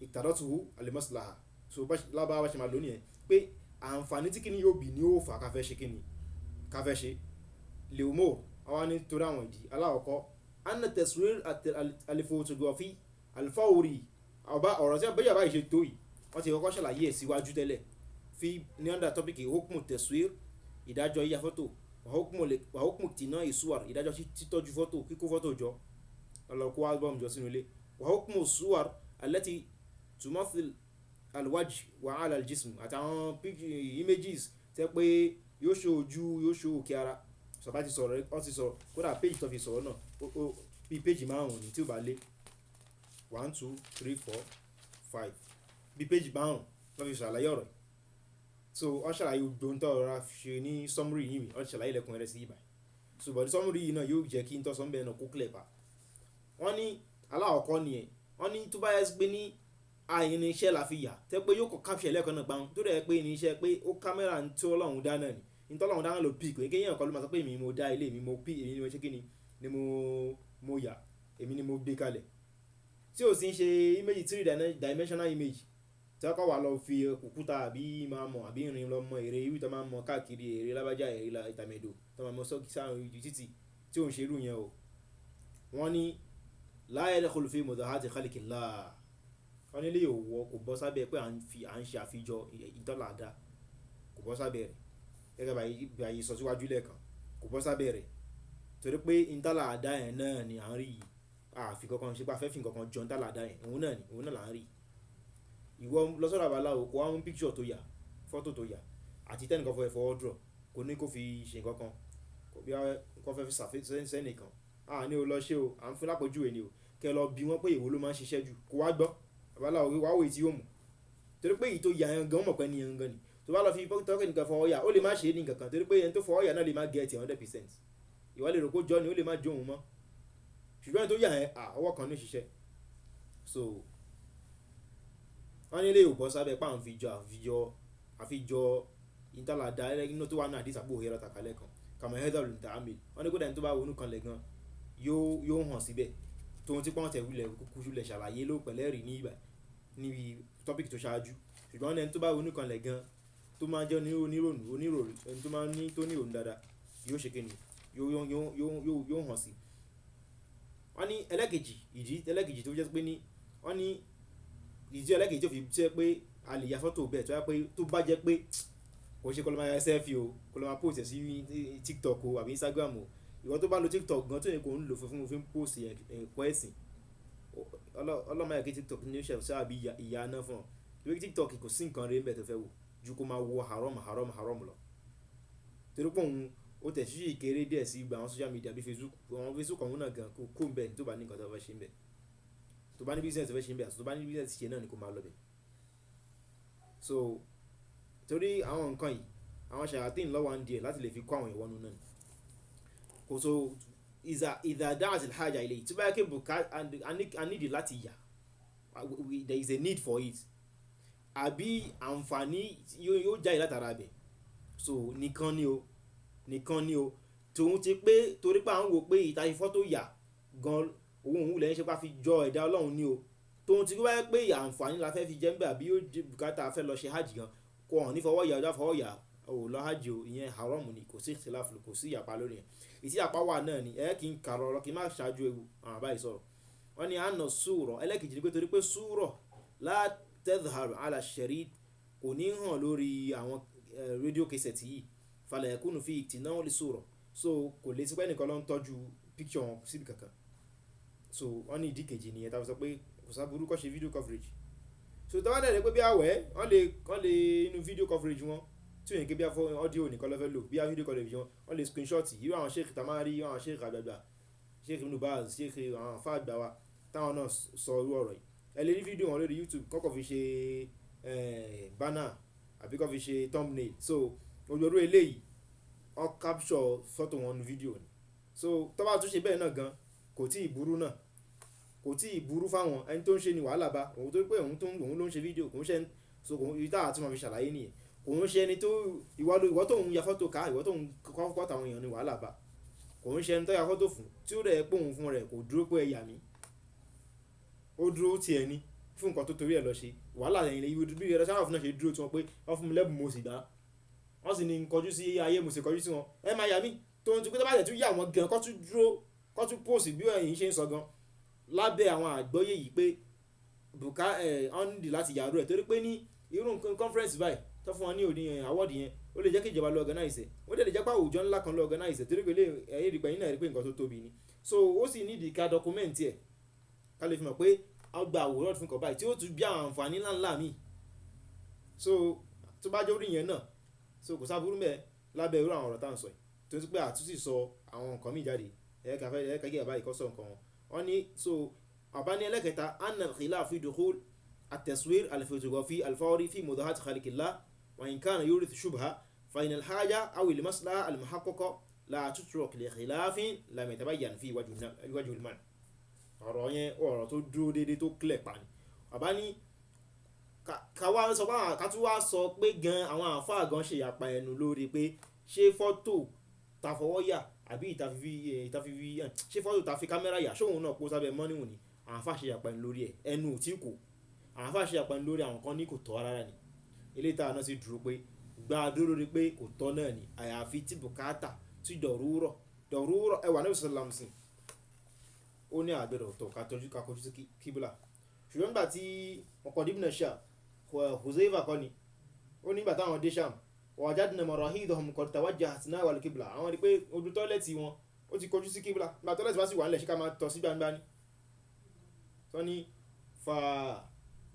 ìtàdọ́tuhu al-maslaha. So lábá wá ṣe máa lónìí ẹ̀, pé àǹfààní tí kíni yóò bì ní ó fà ká fẹ́ ṣe kíni, ká fẹ́ ṣe. Lè mọ̀, àwa ní torí àwọn ìdí. Alákọ̀ọ́kọ́, anna taswir al-photography al-fawri, ọba ọ̀rọ̀ tí bẹ́ẹ̀ báyìí ṣe tó yìí, wọ́n ti kọ́kọ́ ṣàlàyé ẹ̀ síwájú tẹ́lẹ̀. Fi ní under topic hukmu taswir, ìdájọ́ yíya fọ́tò, wa hukmu iqtina'i suwar, ìdájọ́ títọ́jú fọ́tò, kíkó fọ́tò jọ, lọ kó album jọ sínú ilé. Wa hukmu suwar allati tumathil alwajh wa ala aljism, àtàwọn images tẹ́ pé yóò show ojú, yóò show òkè ara. Sọ̀bá ti sọ̀rọ̀, wọ́n ti sọ̀rọ̀, kódà page tó fi sọ̀rọ̀ náà, ó bí page márùn-ún ni tí ó bá lé. 1, 2, 3, 4, 5. Bí page márùn-ún ló fi ṣàlàyé ọ̀rọ̀. So wọ́n ṣàlàyé gbogbo ohun tó rọra ṣe ní summary yìí, wọ́n ṣàlàyé lẹ́kùn rẹ̀ sí ibà. So but summary yìí náà yóò jẹ́ kí n tó sọ bẹ́ẹ̀ náà kó clear pa. Wọ́n ní alákọ̀ọ́kọ́ ni ẹ̀, wọ́n ní tó bá yẹ pé ní irinṣẹ́ la fi yà, tẹ́ pé yóò kọ capture lẹ́ẹ̀kan náà gbáhùn, tó dẹ̀ pé irinṣẹ́ pé ó kámẹ́rà ń tó Ọlọ́run dá náà ni. Ní tó Ọlọ́run dá náà ló pick, kí èèyàn kan ló máa sọ pé èmi mo dá ilé, èmi mo pick, èmi ni mo ṣe kíni, ni mo yà, èmi ni mo gbé kalẹ̀. Tí ò sì ń ṣe image three dimensional image, tí wọ́n kọ́ wa lọ fi òkúta àbí máa mọ̀ àbí irin lọ mọ ère irú tó máa mọ káàkiri, ère lábájá, ère ìtàmẹ̀dò tó máa mọ sọ́ọ̀kì sáà ojú títì tí ò ń ṣe irú yẹn o. Wọ́n ní la yadkhulu fi mudahati khalqillah. Wọ́n ní ilé òwò kò bọ́ sábẹ́ pé à ń ṣe àfijọ ìtọ́là dá, kò bọ́ sábẹ́ rẹ̀. Gẹ́gẹ́ bí ayé sọ síwájú lẹ́ẹ̀kan, kò bọ́ sábẹ́ rẹ̀. Torí pé ìtọ́là dá yẹn náà ni à ń rí yìí. A fi kankan ṣe pé a fẹ́ fi nǹkan jọ ìtọ́là dá yẹn, òun náà ni, òun náà là ń rí. Ìwọ lọ sọ́dọ̀ babaláwo kó wá mú picture tó yà, photo tó yà àti tẹ́nìkan fẹ́ fọwọ́ draw, kò ní kó fi ṣe nǹkan kan, kò bí kó fẹ́ fi ṣàfihàn sẹ́nìkan. A ní o lọ ṣe o, à ń fún lápòjúwe ni o. Kẹ́ lọ bi wọ́n pé èwo ló máa ń ṣiṣẹ́ jù, kó wá gbọ́. Babaláwo wá wò èyí tí yóò mú. Torí pé èyí tó yà yẹn gan mọ̀ pé ní yẹn gan ni. Tó bá lọ fi tọ́kì nìkan fọwọ́ yà, ó lè má ṣe é ní nǹkan kan, torí pé ẹni tó fọwọ́ yà náà lè má get 100%. Ìwọ lè rò pé ó jọ ni, ó lè má jó òun mọ́. Ṣùgbọ́n ẹni tó yà yẹn, ọwọ́ kan ní ṣiṣẹ́. So wọ́n ní ilé ò bọ́ sábẹ́ pé à ń fi jọ àfijọ ìtàlá dá inú tó wà ní àdìsá bò hẹ́rọ̀ tàkàlẹ̀ kan. Kàmọ́ heather olùtàmì. Wọ́n ní kódà ẹni tó bá wọnú kan lẹ̀ gan yóò hàn síbẹ̀. Tóun tí pọ́n tẹ̀ wulẹ̀ kúkú lẹ̀ ṣàlàyé ló pẹ̀lẹ́ rí ní ìgbà níbi topic tó ṣáájú. Ṣùgbọ́n ẹni tó bá wọnú kan lẹ̀ gan tó máa jẹ́ onírònú, oníròrí, ẹni tó máa ní tó ní ìrònú dáadáa yóò ṣe kíni, yóò hàn sí. Wọ́n ní ẹlẹ́kejì, ìdí ẹlẹ́kejì tó jẹ́ pé ní, wọ́n ní ìdí ẹlẹ́kejì tó fi jẹ́ pé a lè ya fọ́tò bẹ́ẹ̀ tó jẹ́ pé tó bá jẹ́ pé kò ṣe kó lọ máa ya selfie o, kó lọ máa post ẹ̀ sí TikTok o àbí Instagram o. Ìwọ tó bá lo TikTok gan tó yẹ kó ń lò fún fi ń post ẹ̀kọ́ ẹ̀sìn. Ọlọ́mọ yẹ kí TikTok ní ṣe sábà ìyá náà fún ọ. Torí TikTok kò sí nǹkan rí níbẹ̀ tó fẹ́ wò ju kó máa wo haram, haram, haram lọ. Torí pé òun ó tẹ̀ sí ìkéré díẹ̀ sí gbogbo àwọn social media bí Facebook. Àwọn Facebook ọ̀hún náà gan kó ń bẹ̀ tó bá ní nǹkan tó fẹ́ ṣe níbẹ̀. Tó bá ní business tó fẹ́ ṣe níbẹ̀ àti tó bá ní business ṣe náà ni kó máa lọ bẹ̀. So torí àwọn nǹkan yìí, àwọn ṣàyàtìn ló wà ń díẹ̀ láti lè fi kó àwọn ìwọ́nú náà ni. Kò so ìdá da'at al-haja ilayhi. Tí bá yẹ kí bùkà, a need láti yà, there is a need for it. Àbí àǹfààní yóò jáde látara bẹ̀. So nìkan ni o, nìkan ni o. Tòun ti pé torí pé à ń wò pé ìta ifọ́ tó yà gan òun òun lẹ́yìn ṣe pé a fi jọ ẹ̀dá Ọlọ́run ni o. Tòun ti wá pé àǹfààní la fẹ́ fi jẹ́ níbẹ̀ àbí yóò jẹ́ bùkátà fẹ́ lọ ṣe hajj gan, kò hàn ní fọwọ́ yà, ọjọ́ fọwọ́ yà, ò lọ hajj o, ìyẹn haram ni, kò sí ìkhtilaf, kò sí ìyapa lórí ẹ̀. Ìtí ìyapa wà náà ni, ẹ kí n kàrọ̀ lọ, kí n má ṣáájú ewu, àwọn àbá yìí sọ̀rọ̀. Wọ́n ní àna súrọ̀, ẹlẹ́kejì ni pé torí pé súrọ̀ la tadhharu ala sharid kò ní hàn lórí àwọn rédíò cassette yìí. Fala yakunu fi iktina'u li súrọ̀. So kò lè sí pé ẹnìkan ló ń tọ́jú picture wọn síbi kankan. So wọ́n ní ìdí kejì nìyẹn tá a fi sọ pé kò sáburú kó ṣe video coverage. So tí wọ́n bá dẹ̀ rí pé bí àwẹ̀, wọ́n lè inú video coverage wọn tí ò ní kí bí audio nìkan ló fẹ́ lò, bí video coverage wọn, wọ́n lè screenshot irú àwọn sheikh tá a máa rí, àwọn sheikh àgbààgbà, Sheikh Ibn Baz, Sheikh àwọn àfáà àgbà wa táwọn náà sọ irú ọ̀rọ̀ yìí. Ẹ lè rí fídíò wọn lórí YouTube kọ́kọ́ fi ṣe banner àbí kó fi ṣe thumbnail. So gbogbo irú eléyìí wọ́n capture photo wọn nínú fídíò ni. So tó bá tún ṣe bẹ́ẹ̀ náà gan kò tí ì burú náà, kò tí ì burú fáwọn ẹni tó ń ṣe ni wàhálà bá òun tó pé òun tó ń òun ló ń ṣe fídíò, kò ń ṣe so kò ń tá àti máa fi ṣàlàyé nìyẹn. Kò ń ṣe ẹni tó ìwọ tó ń ya fọ́tò ká, ìwọ tó ń kọ́ tàwọn èèyàn ni wàhálà bá. Kò ń ṣe ẹni tó ya fọ́tò fún tí ó rẹ̀ pé òun fún rẹ̀ kò dúró pé ẹ yà mí. Ó dúró ti ẹni. Fún nǹkan tó torí ẹ̀ lọ ṣe wàhálà ẹ̀yìn lè bí ẹ̀rọ sára fún náà ṣe dúró tí wọ́n pé wọ́n fún mi lẹ́bùn mo sì gbà, wọ́n sì ní kọjú sí ayé mo sì kọjú sí wọn. Ẹ máa yà mí tó ń tún pé tó bá tẹ̀ tún yà wọ́n gan kọ́ tún dúró kọ́ tún pòsì bí ẹ̀yin ṣe ń sọ gan lábẹ́ àwọn àgbọ́yé yìí pé bùkà ẹ̀ ọ́n nídìí láti yàrá ẹ̀, torí pé ní irú nǹkan conference báyìí tó fún wọn ní òní award yẹn, ó lè jẹ́ kí ìjọba lọ organize ẹ̀, ó lè jẹ́ pé àwùjọ ńlá kan lọ organize ẹ̀, torí pé ẹ̀yìn rí pé ẹ̀yin náà rí pé nǹkan tó tóbi ni. So ó sì nídìí ká document ẹ̀ ká lè fi mọ̀ pé a gba àwòrán fún nǹkan báyìí tí ó tún bí àwọn àǹfààní ńláńlá míì. So tó bá jẹ́ orí yẹn náà, so kò sáburú mẹ́ lábẹ́ irú àwọn ọ̀rọ̀ tá à ń sọ yìí, tó ti pé àtúntì sọ àwọn nǹkan míì jáde, ẹ̀ka fẹ́ ẹ̀ka kí bàbá yìí kọ́ sọ nǹkan wọn. Wọ́n ní so bàbá ní ẹlẹ́kẹta, anna al-khilaf fi dukhul at-taswir al-photography al-fawri fi mudahat khalqillah wa in kana yurith shubha fa in al-haja aw al-maslaha al-muhaqqaqa la tutrak li khilafin lam yatabayyan fi wajhu al-man. Ọ̀rọ̀ yẹn ọ̀rọ̀ tó dúró déédéé tó clear pa ni. Bàbá ní ká wá sọ pé àwọn ká tún wá sọ pé gan àwọn àáfàá gan ṣe ìyapa ẹnu lórí pé ṣé fọ́tò ta fọwọ́ yà àbí ìtafífi, ṣé fọ́tò ta fi kámẹ́rà yà ṣóun náà kó sábẹ́ mọ́níhùn ni. Àwọn àáfàá ṣe ìyapa ẹnu lórí ẹ̀, ẹnu ò tí kò. Àwọn àáfàá ṣe ìyapa ẹnu lórí àwọn kan ní kò tọ́ rárá ni. Eléyìí táwa náà sì dúró pé gba dúró lórí pé kò tọ́ náà ni, àyàfi tí bùkátà tí dọ̀rúrọ̀ dọ̀rúrọ̀ ẹwà náà sọ̀rọ̀ lamsìn ó ní àgbẹ̀dọ̀ tọ̀ ká tọ́jú ká kọjú sí kíbùlà. Ṣùgbọ́n nígbà tí ọkọ̀ dìbò náà ṣá Huzaifa kọ́ ni ó nígbà táwọn dé Sham wajadna marahidahum qad tawajjahat nahwa al-qibla, àwọn rí pé ojú tọ́lẹ̀tì wọn ó ti kọjú sí kíbùlà. Nígbà tọ́lẹ̀tì bá sì wà nílẹ̀ ṣé ká máa tọ̀ sí gbangba ni. Tó ní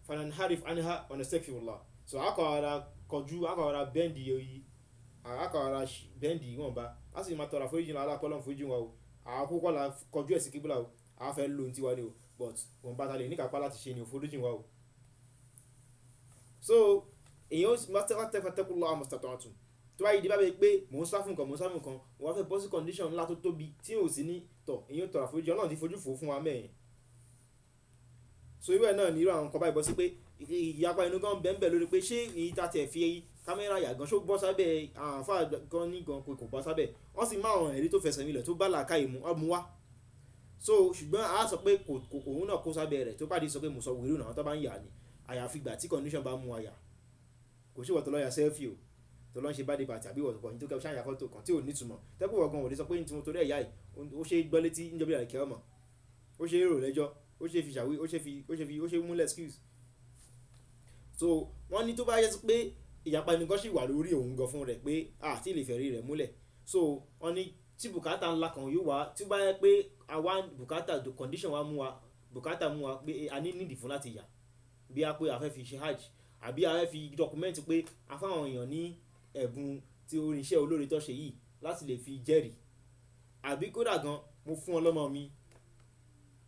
fananharif anha wa nastaghfirullah. So akọ̀ ara kọjú akọ̀ ara bẹ́ndì oyi akọ̀ ara bẹ́ndì wọn bá a sì máa tọrọ àforíjì náà alákọ̀ọ́lọ́ foríjì wa o, àkókò la kọjú ẹ̀ sí kíbùlà o, a fẹ́ lo ohun tiwa ni o, but wọn bá ta lè níkàpá láti ṣe ni o, foríjì wa o. So èyàn ó fattaqullaha mastata'tum. Tó bá yìí di bá bẹ pé mò ń sá fún nǹkan, mò ń sá fún nǹkan, wọ́n fẹ́ bọ́ sí condition ńlá tó tóbi tí ò sí ní tọ̀, èyàn ó tọrọ àforíjì, Ọlọ́run ti fojú fò fún wa mẹ́rin. So irú ẹ̀ náà ni irú àwọn nǹkan báyìí bọ́ sí pé ìyapa inú gan bẹ́ẹ̀ bẹ́ẹ̀ lórí pé ṣé èyí ta tiẹ̀ fi kámẹ́rà yà gan ṣó bọ́ sábẹ́ àwọn àfáà gan ní gan pé kò bọ́ sábẹ́, wọ́n sì máa àwọn ẹ̀rí tó fẹsẹ̀ nílẹ̀ tó bá làákàyè mu ọ́ mu wá. So ṣùgbọ́n a sọ pé kò òun náà kó sábẹ́ rẹ̀ tó bá di sọ pé mo sọ wìrì náà tó bá ń yà ni, àyàfi ìgbà tí condition bá mú àyà. Kò sí ìwọ tó lọ ya selfie o, tó lọ ń ṣe birthday party àbí ìwọ tó kàn ní tó kẹ́ ṣáà ya fọ́tò kan tí ò ní ìtumọ̀. Tẹ́kù wọ̀ gan ò lè sọ pé ní tí mo torí ẹ̀ yá yìí, ó ṣe é gbọ́ létí níjọba ìrìnkẹ́ ọmọ, ó ṣe é rò lẹ́jọ́, ó ṣe é fi ṣàwí, ó ṣe fi, ó ṣe fi, ó ṣe múlẹ̀ excuse. So wọ́n ní tó bá yẹ sí pé ìyapa ẹnu gan ṣì wà lórí òun gan fún rẹ̀ pé a ti lè fẹ̀rí rẹ̀ múlẹ̀. So wọ́n ní tí bùkátà ńlá kan yóò wá, tí ó bá yẹ pé àwa bùkátà the condition wa mú wa, bùkátà mú wa pé a ní nídìí fún láti yà, bí a pé a fẹ́ fi ṣe hajj àbí a fẹ́ fi document pé a fáwọn èèyàn ní ẹ̀bùn tí oníṣẹ́ olóore tó ṣe yìí láti lè fi jẹ́rìí, àbí kódà gan mo fún ọ lọ́mọ mi,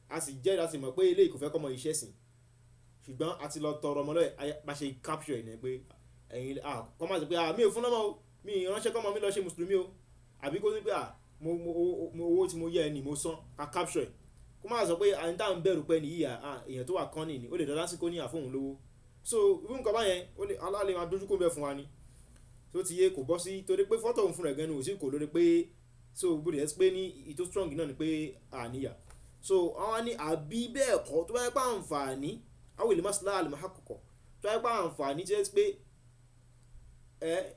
a sì jẹ́rìí, a sì mọ̀ pé eléyìí kò fẹ́ kọ́mọ iṣẹ́ sìn, ṣùgbọ́n a ti lọ tọrọ ọmọ lọ́yẹ̀, bá ṣe capture ẹ̀ ní pé ẹ̀yin kọ́ máa sọ pé mi ò fún lọ́mọ o, mi ì ránṣẹ́ kọ́mọ mi lọ ṣe mùsùlùmí o, àbí kó ní pé mo owó tí mo yẹ ẹ ní mo san, ká capture ẹ̀. Kó máa sọ pé àyìn tá à ń bẹ̀rù pé nìyí èèyàn tó wà kán nìyí, ó lè dọ́là sí kó ní àfóhùn lówó. So irú nǹkan báyẹn ó lè alálẹ̀ máa dojú kó ń bẹ fún wa ni. Tó ti yé kò bọ́ sí torí pé fọ́tò òun fún rẹ̀ gan ni ò sí kò lórí pé so bó tilẹ̀ pé ní ìtò strong náà ni pé àníyà. So àwọn ní àbí bẹ́ẹ̀ kọ́ tó bá yẹ pé àǹfààní àwọn ìlú masla al-muhaqqaqa tó bá yẹ pé àǹfààní tí ó yẹ pé ẹ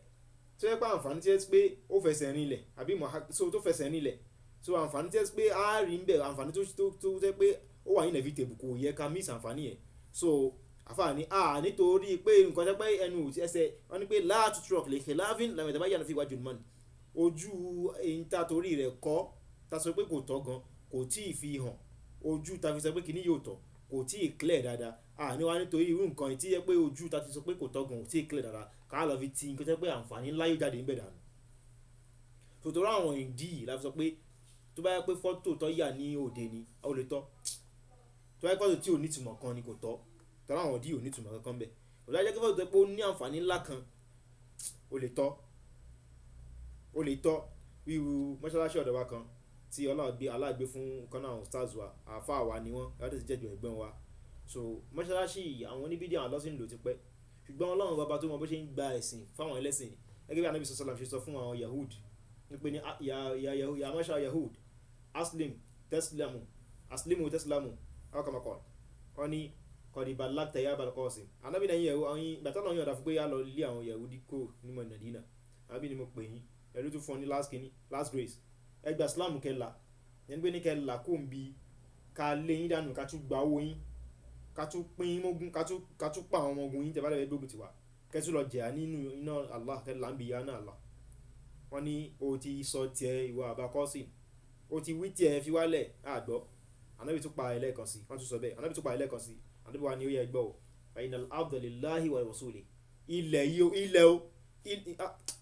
tó yẹ pé àǹfààní tí ó yẹ pé ó fẹsẹ̀ rinlẹ̀ àbí so tó fẹsẹ̀ rinlẹ̀, so àǹfààní tí ó yẹ pé a rí ń bẹ̀ àǹfààní tó tó tó yẹ pé ó wà inevitable kò yẹ ká miss àǹfààní yẹn. So àǹfààní a nítorí pé nǹkan tẹ́ pé ẹnu ẹsẹ̀ wọ́n ní pé la tutrak li khilafin lam yatabayyan fi wajhil man, ojú eyín ta torí rẹ̀ kọ́ ta sọ pé kò tọ́ gan kò tí ì fi hàn, ojú ta fi sọ pé kíní yóò tọ́ kò tí ì clear dáadáa. A ní wá nítorí irú nǹkan tí yẹ pé ojú ta ti sọ pé kò tọ́ gan kò tí ì clear dáadáa ká lọ fi ti nǹkan tẹ́ pé àǹfààní ńlá yóò jáde níbẹ̀ dànù. Tòtòrò àwọn ìdí yìí la fi sọ pé tó bá yẹ pé fọ́tò tó yà ní òde ni ó lè tọ́, tó bá yẹ fọ́tò tí ò ní ìtumọ̀ kan ni kò tọ́, tọ́lá àwọn ìdí ò ní ìtumọ̀ kankan bẹ̀. Tó bá yẹ pé fọ́tò tó pé ó ní àǹfààní ńlá kan ó lè tọ́, ó lè tọ́. Wíwu mọ́ṣáláṣí ọ̀dọ̀ wa kan tí Ọlọ́run gbé fún kan náà àwọn stars wa, àáfàá wa ni wọ́n, láti ti jẹ́jọ́ ẹ̀gbọ́n wa. So mọ́ṣáláṣí àwọn oníbídìí àwọn lọ́sìn lò ti pẹ́, ṣùgbọ́n Ọlọ́run bàbá tó mọ bó ṣe ń gba ẹ̀sìn fáwọn ẹlẹ́sìn gẹ́gẹ́ bí Ànábì sallam ṣe sọ fún àwọn Yahud wípé ní ya masha Yahud aslim teslamu aslimu teslamu aw kama qala, wọ́n ní Qad ballaghta ya Abal Qasim. Ànábì ní ẹ̀yin àwọn ìgbà tí Ọlọ́run yọ̀ǹda fún pé yá lọ lé àwọn Yahudi kúrò ní Mọ̀dínà. Ànábì ní mo pè yín, ẹ̀rú tún fún ọ ní last kìíní, last grace. Ẹ gba Islam kẹlà, yẹn pé ní kẹlà kó ń bi ká lé yín dànù, ká tún gba owó yín, ká tún pín yín mógún, ká tún pa àwọn ọmọ ogun yín tẹ́ bá lè fẹ́ gbógun tiwa. Kẹ́ tún lọ jẹ̀yà nínú iná Allah, kẹlà ń bi ìyà náà Allah. Wọ́n ní o ti sọ tiẹ̀ ìwọ Abal Qasim, o ti wí tiẹ̀ fi wálẹ̀, a gbọ́. Ànábì tún pa ẹlẹ́ẹ̀kan sí, wọ́n tún sọ bẹ́ẹ̀. Ànábì tún pa ẹlẹ́ẹ̀kan sí. Ànábì wa ní ó yẹ gbọ́ o. Fa innal arda lillahi wa rasulihi. Ilẹ̀ yìí o, ilẹ̀ o.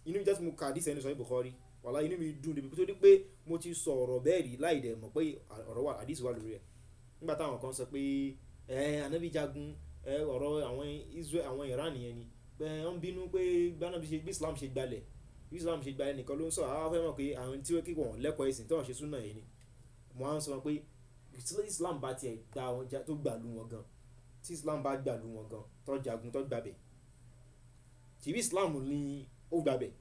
Inú mi jẹ́ tí mo ka hadith ẹni sọ Bukhari. Wàláhì inú mi dùn débi tó dé pé mo ti sọ ọ̀rọ̀ bẹ́ẹ̀ rí láì dẹ̀ mọ̀ pé ọ̀rọ̀ wà, hadith wà lórí ẹ̀. Nígbà táwọn kan sọ pé, Ànábì jagun, ọ̀rọ̀ àwọn Israel, àwọn Iran yẹn ni. Pé wọ́n bínú pé bí Ànábì ṣe, bí Islam ṣe gbalẹ̀, bí Islam ṣe gbalẹ̀ nìkan ló ń sọ. Àwa fẹ́ mọ̀ pé àwọn tí ó kí wọ́n lẹ́kọ̀ọ́ ẹ̀sìn tí wọ́n ṣe súnà yìí ni. Mo á ń sọ pé tí Islam bá ti ẹ̀ gba wọn já, tó gbàlú wọn gan, tí Islam bá gbàlú wọn gan, tó jagun, tó gbàbẹ̀. Tìbí Islam ni ó gbàbẹ̀.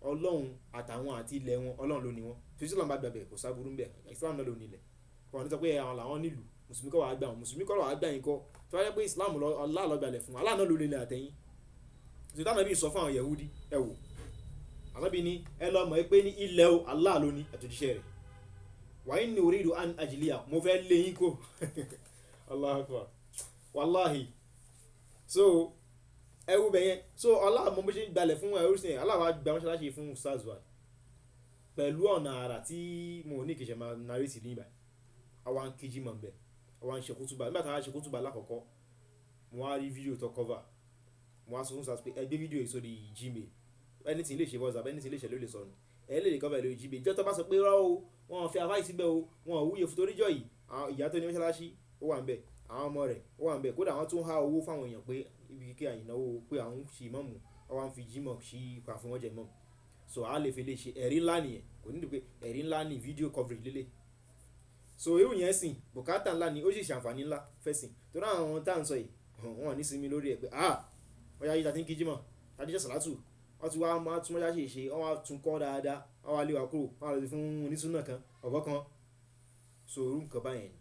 Ọlọ́run àtàwọn àti ilẹ̀ wọn, Ọlọ́run ló ní wọn. Tí Islam bá gbàbẹ̀ kò sáburú ń bẹ̀. Islam náà ló ní ilẹ̀. Wọ́n ní sọ pé àwọn làwọn nílùú, Mùsùlùmí kọ́ wà gbà wọn, Mùsùlùmí kọ́ wà gbà yín kọ́. Tí wọ́n jẹ́ pé Islam lọ, Allah ló gbalẹ̀ fún, Allah náà ló ní ilẹ̀ àtẹ̀yìn. Tí Ànábì sọ fún àwọn Yahudi, ẹ wò. Ànábì ní ẹ lọ mọ̀ pé ní ilẹ̀ o, Allah ló ní àtòjíṣẹ́ rẹ̀. Wa inni uridu an ajliya, mo fẹ́ lé yín kó. Allahu Akbar. Wallahi. So ẹ wo bẹ́yẹn. So Allah mọ bó ṣe ń gbalẹ̀ fún ẹrú sí yẹn. Allah wá gba mọ́ṣáláṣí fún Ustaz wa pẹ̀lú ọ̀nà àrà tí mo ní kì í ṣe máa narrate ní ìbà. Àwa ń kí jímọ̀ ńbẹ̀, àwa ń ṣe kútúbà. Nígbà tí a ṣe kútúbà lákọ̀ọ́kọ́, mo wá rí fídíò tó cover. Mo wá sọ fún Ustaz pé ẹ gbé fídíò yìí sórí Gmail. Anything lè ṣe WhatsApp, anything lè ṣe ló lè sọnù. Ẹ lè cover lórí Gmail. Ìjọ tó bá sọ pé rọ́ o, wọ́n fi afá yìí síbẹ̀ o, wọ́n ò wúye fún torí jọ yìí. Àwọn ìyá tó ní mọ́ṣáláṣí ó wà níbẹ̀, àwọn ọmọ rẹ̀ ó wà níbẹ̀. Kódà wọ́n tún há owó fún àwọn èèyàn pé ibi kíkẹ́ àyìnàwó pé àwọn ń ṣe ìmáàmù, wọ́n wá ń fi jímọ̀ sí pa fún wọn jẹ ìmáàmù. So a lè fi lè ṣe ẹ̀rí ńlá nìyẹn. Kò ní dùn pé ẹ̀rí ńlá ni video coverage lélẹ̀. So irú yẹn sìn, bùkátà ńlá ni ó sì ṣàǹfààní ńlá fẹ́ sìn. Torí àwọn tá ń sọ yìí, wọ́n ò ní sinmi lórí ẹ̀ pé, ah, wọ́n yá yí ta tí ń kí jímọ̀, ta tí ń ṣe sàlátù, wọ́n ti wá máa tún mọ́ṣáláṣí ṣe, wọ́n wá tún kọ́ dáadáa, wọ́n wá lé wa kúrò, wọ́n wá lọ fún onísúnà kan, ọ̀bọ kan. So irú nǹkan báyẹn ni.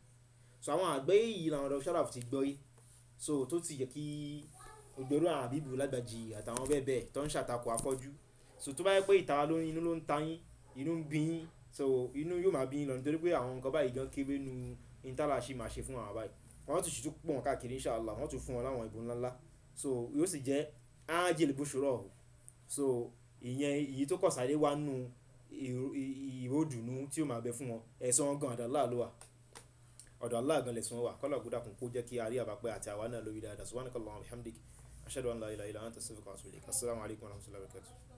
So àwọn àgbẹ̀ yìí làwọn ọ̀dọ́ Sharaf ti gbọ́ yìí. So tó ti yẹ kí ògbóró àwọn Habibu Lágbàjì àtàwọn bẹ́ẹ̀ bẹ́ẹ̀ tó ń ṣàtakò afọ́jú. So tó bá yẹ pé ìta ló ń, inú ló ń ta yín, inú ń bí yín, so inú yóò máa bí yín lọ nítorí pé àwọn nǹkan báyìí gan kéré nu intala ṣì máa ṣe fún àwọn báyìí. Wọ́n tún sì tún pọ̀ wọn káàkiri inshallah, wọ́n tún fún wọn láwọn ìbò ńlá ńlá. So yóò sì jẹ́ ájìlì bushra. So ìyẹn èyí tó kọ̀ sáré wá nù ìró dùnú tí ó máa bẹ fún wọn. Ẹ̀san wọn gan ọ̀dọ̀ Allah ló wà. Ọ̀dọ̀ Allah gan lẹ̀san wà. Kọ́lọ̀ kó dákun kó jẹ́ kí a rí àbápẹ́ àti àwa náà lórí dáadáa. Subhanakallahumma wa bihamdik. Ashhadu an la ilaha illa anta astaghfiruka wa atubu ilaik. Assalamu alaikum wa rahmatullahi wa barakatuh.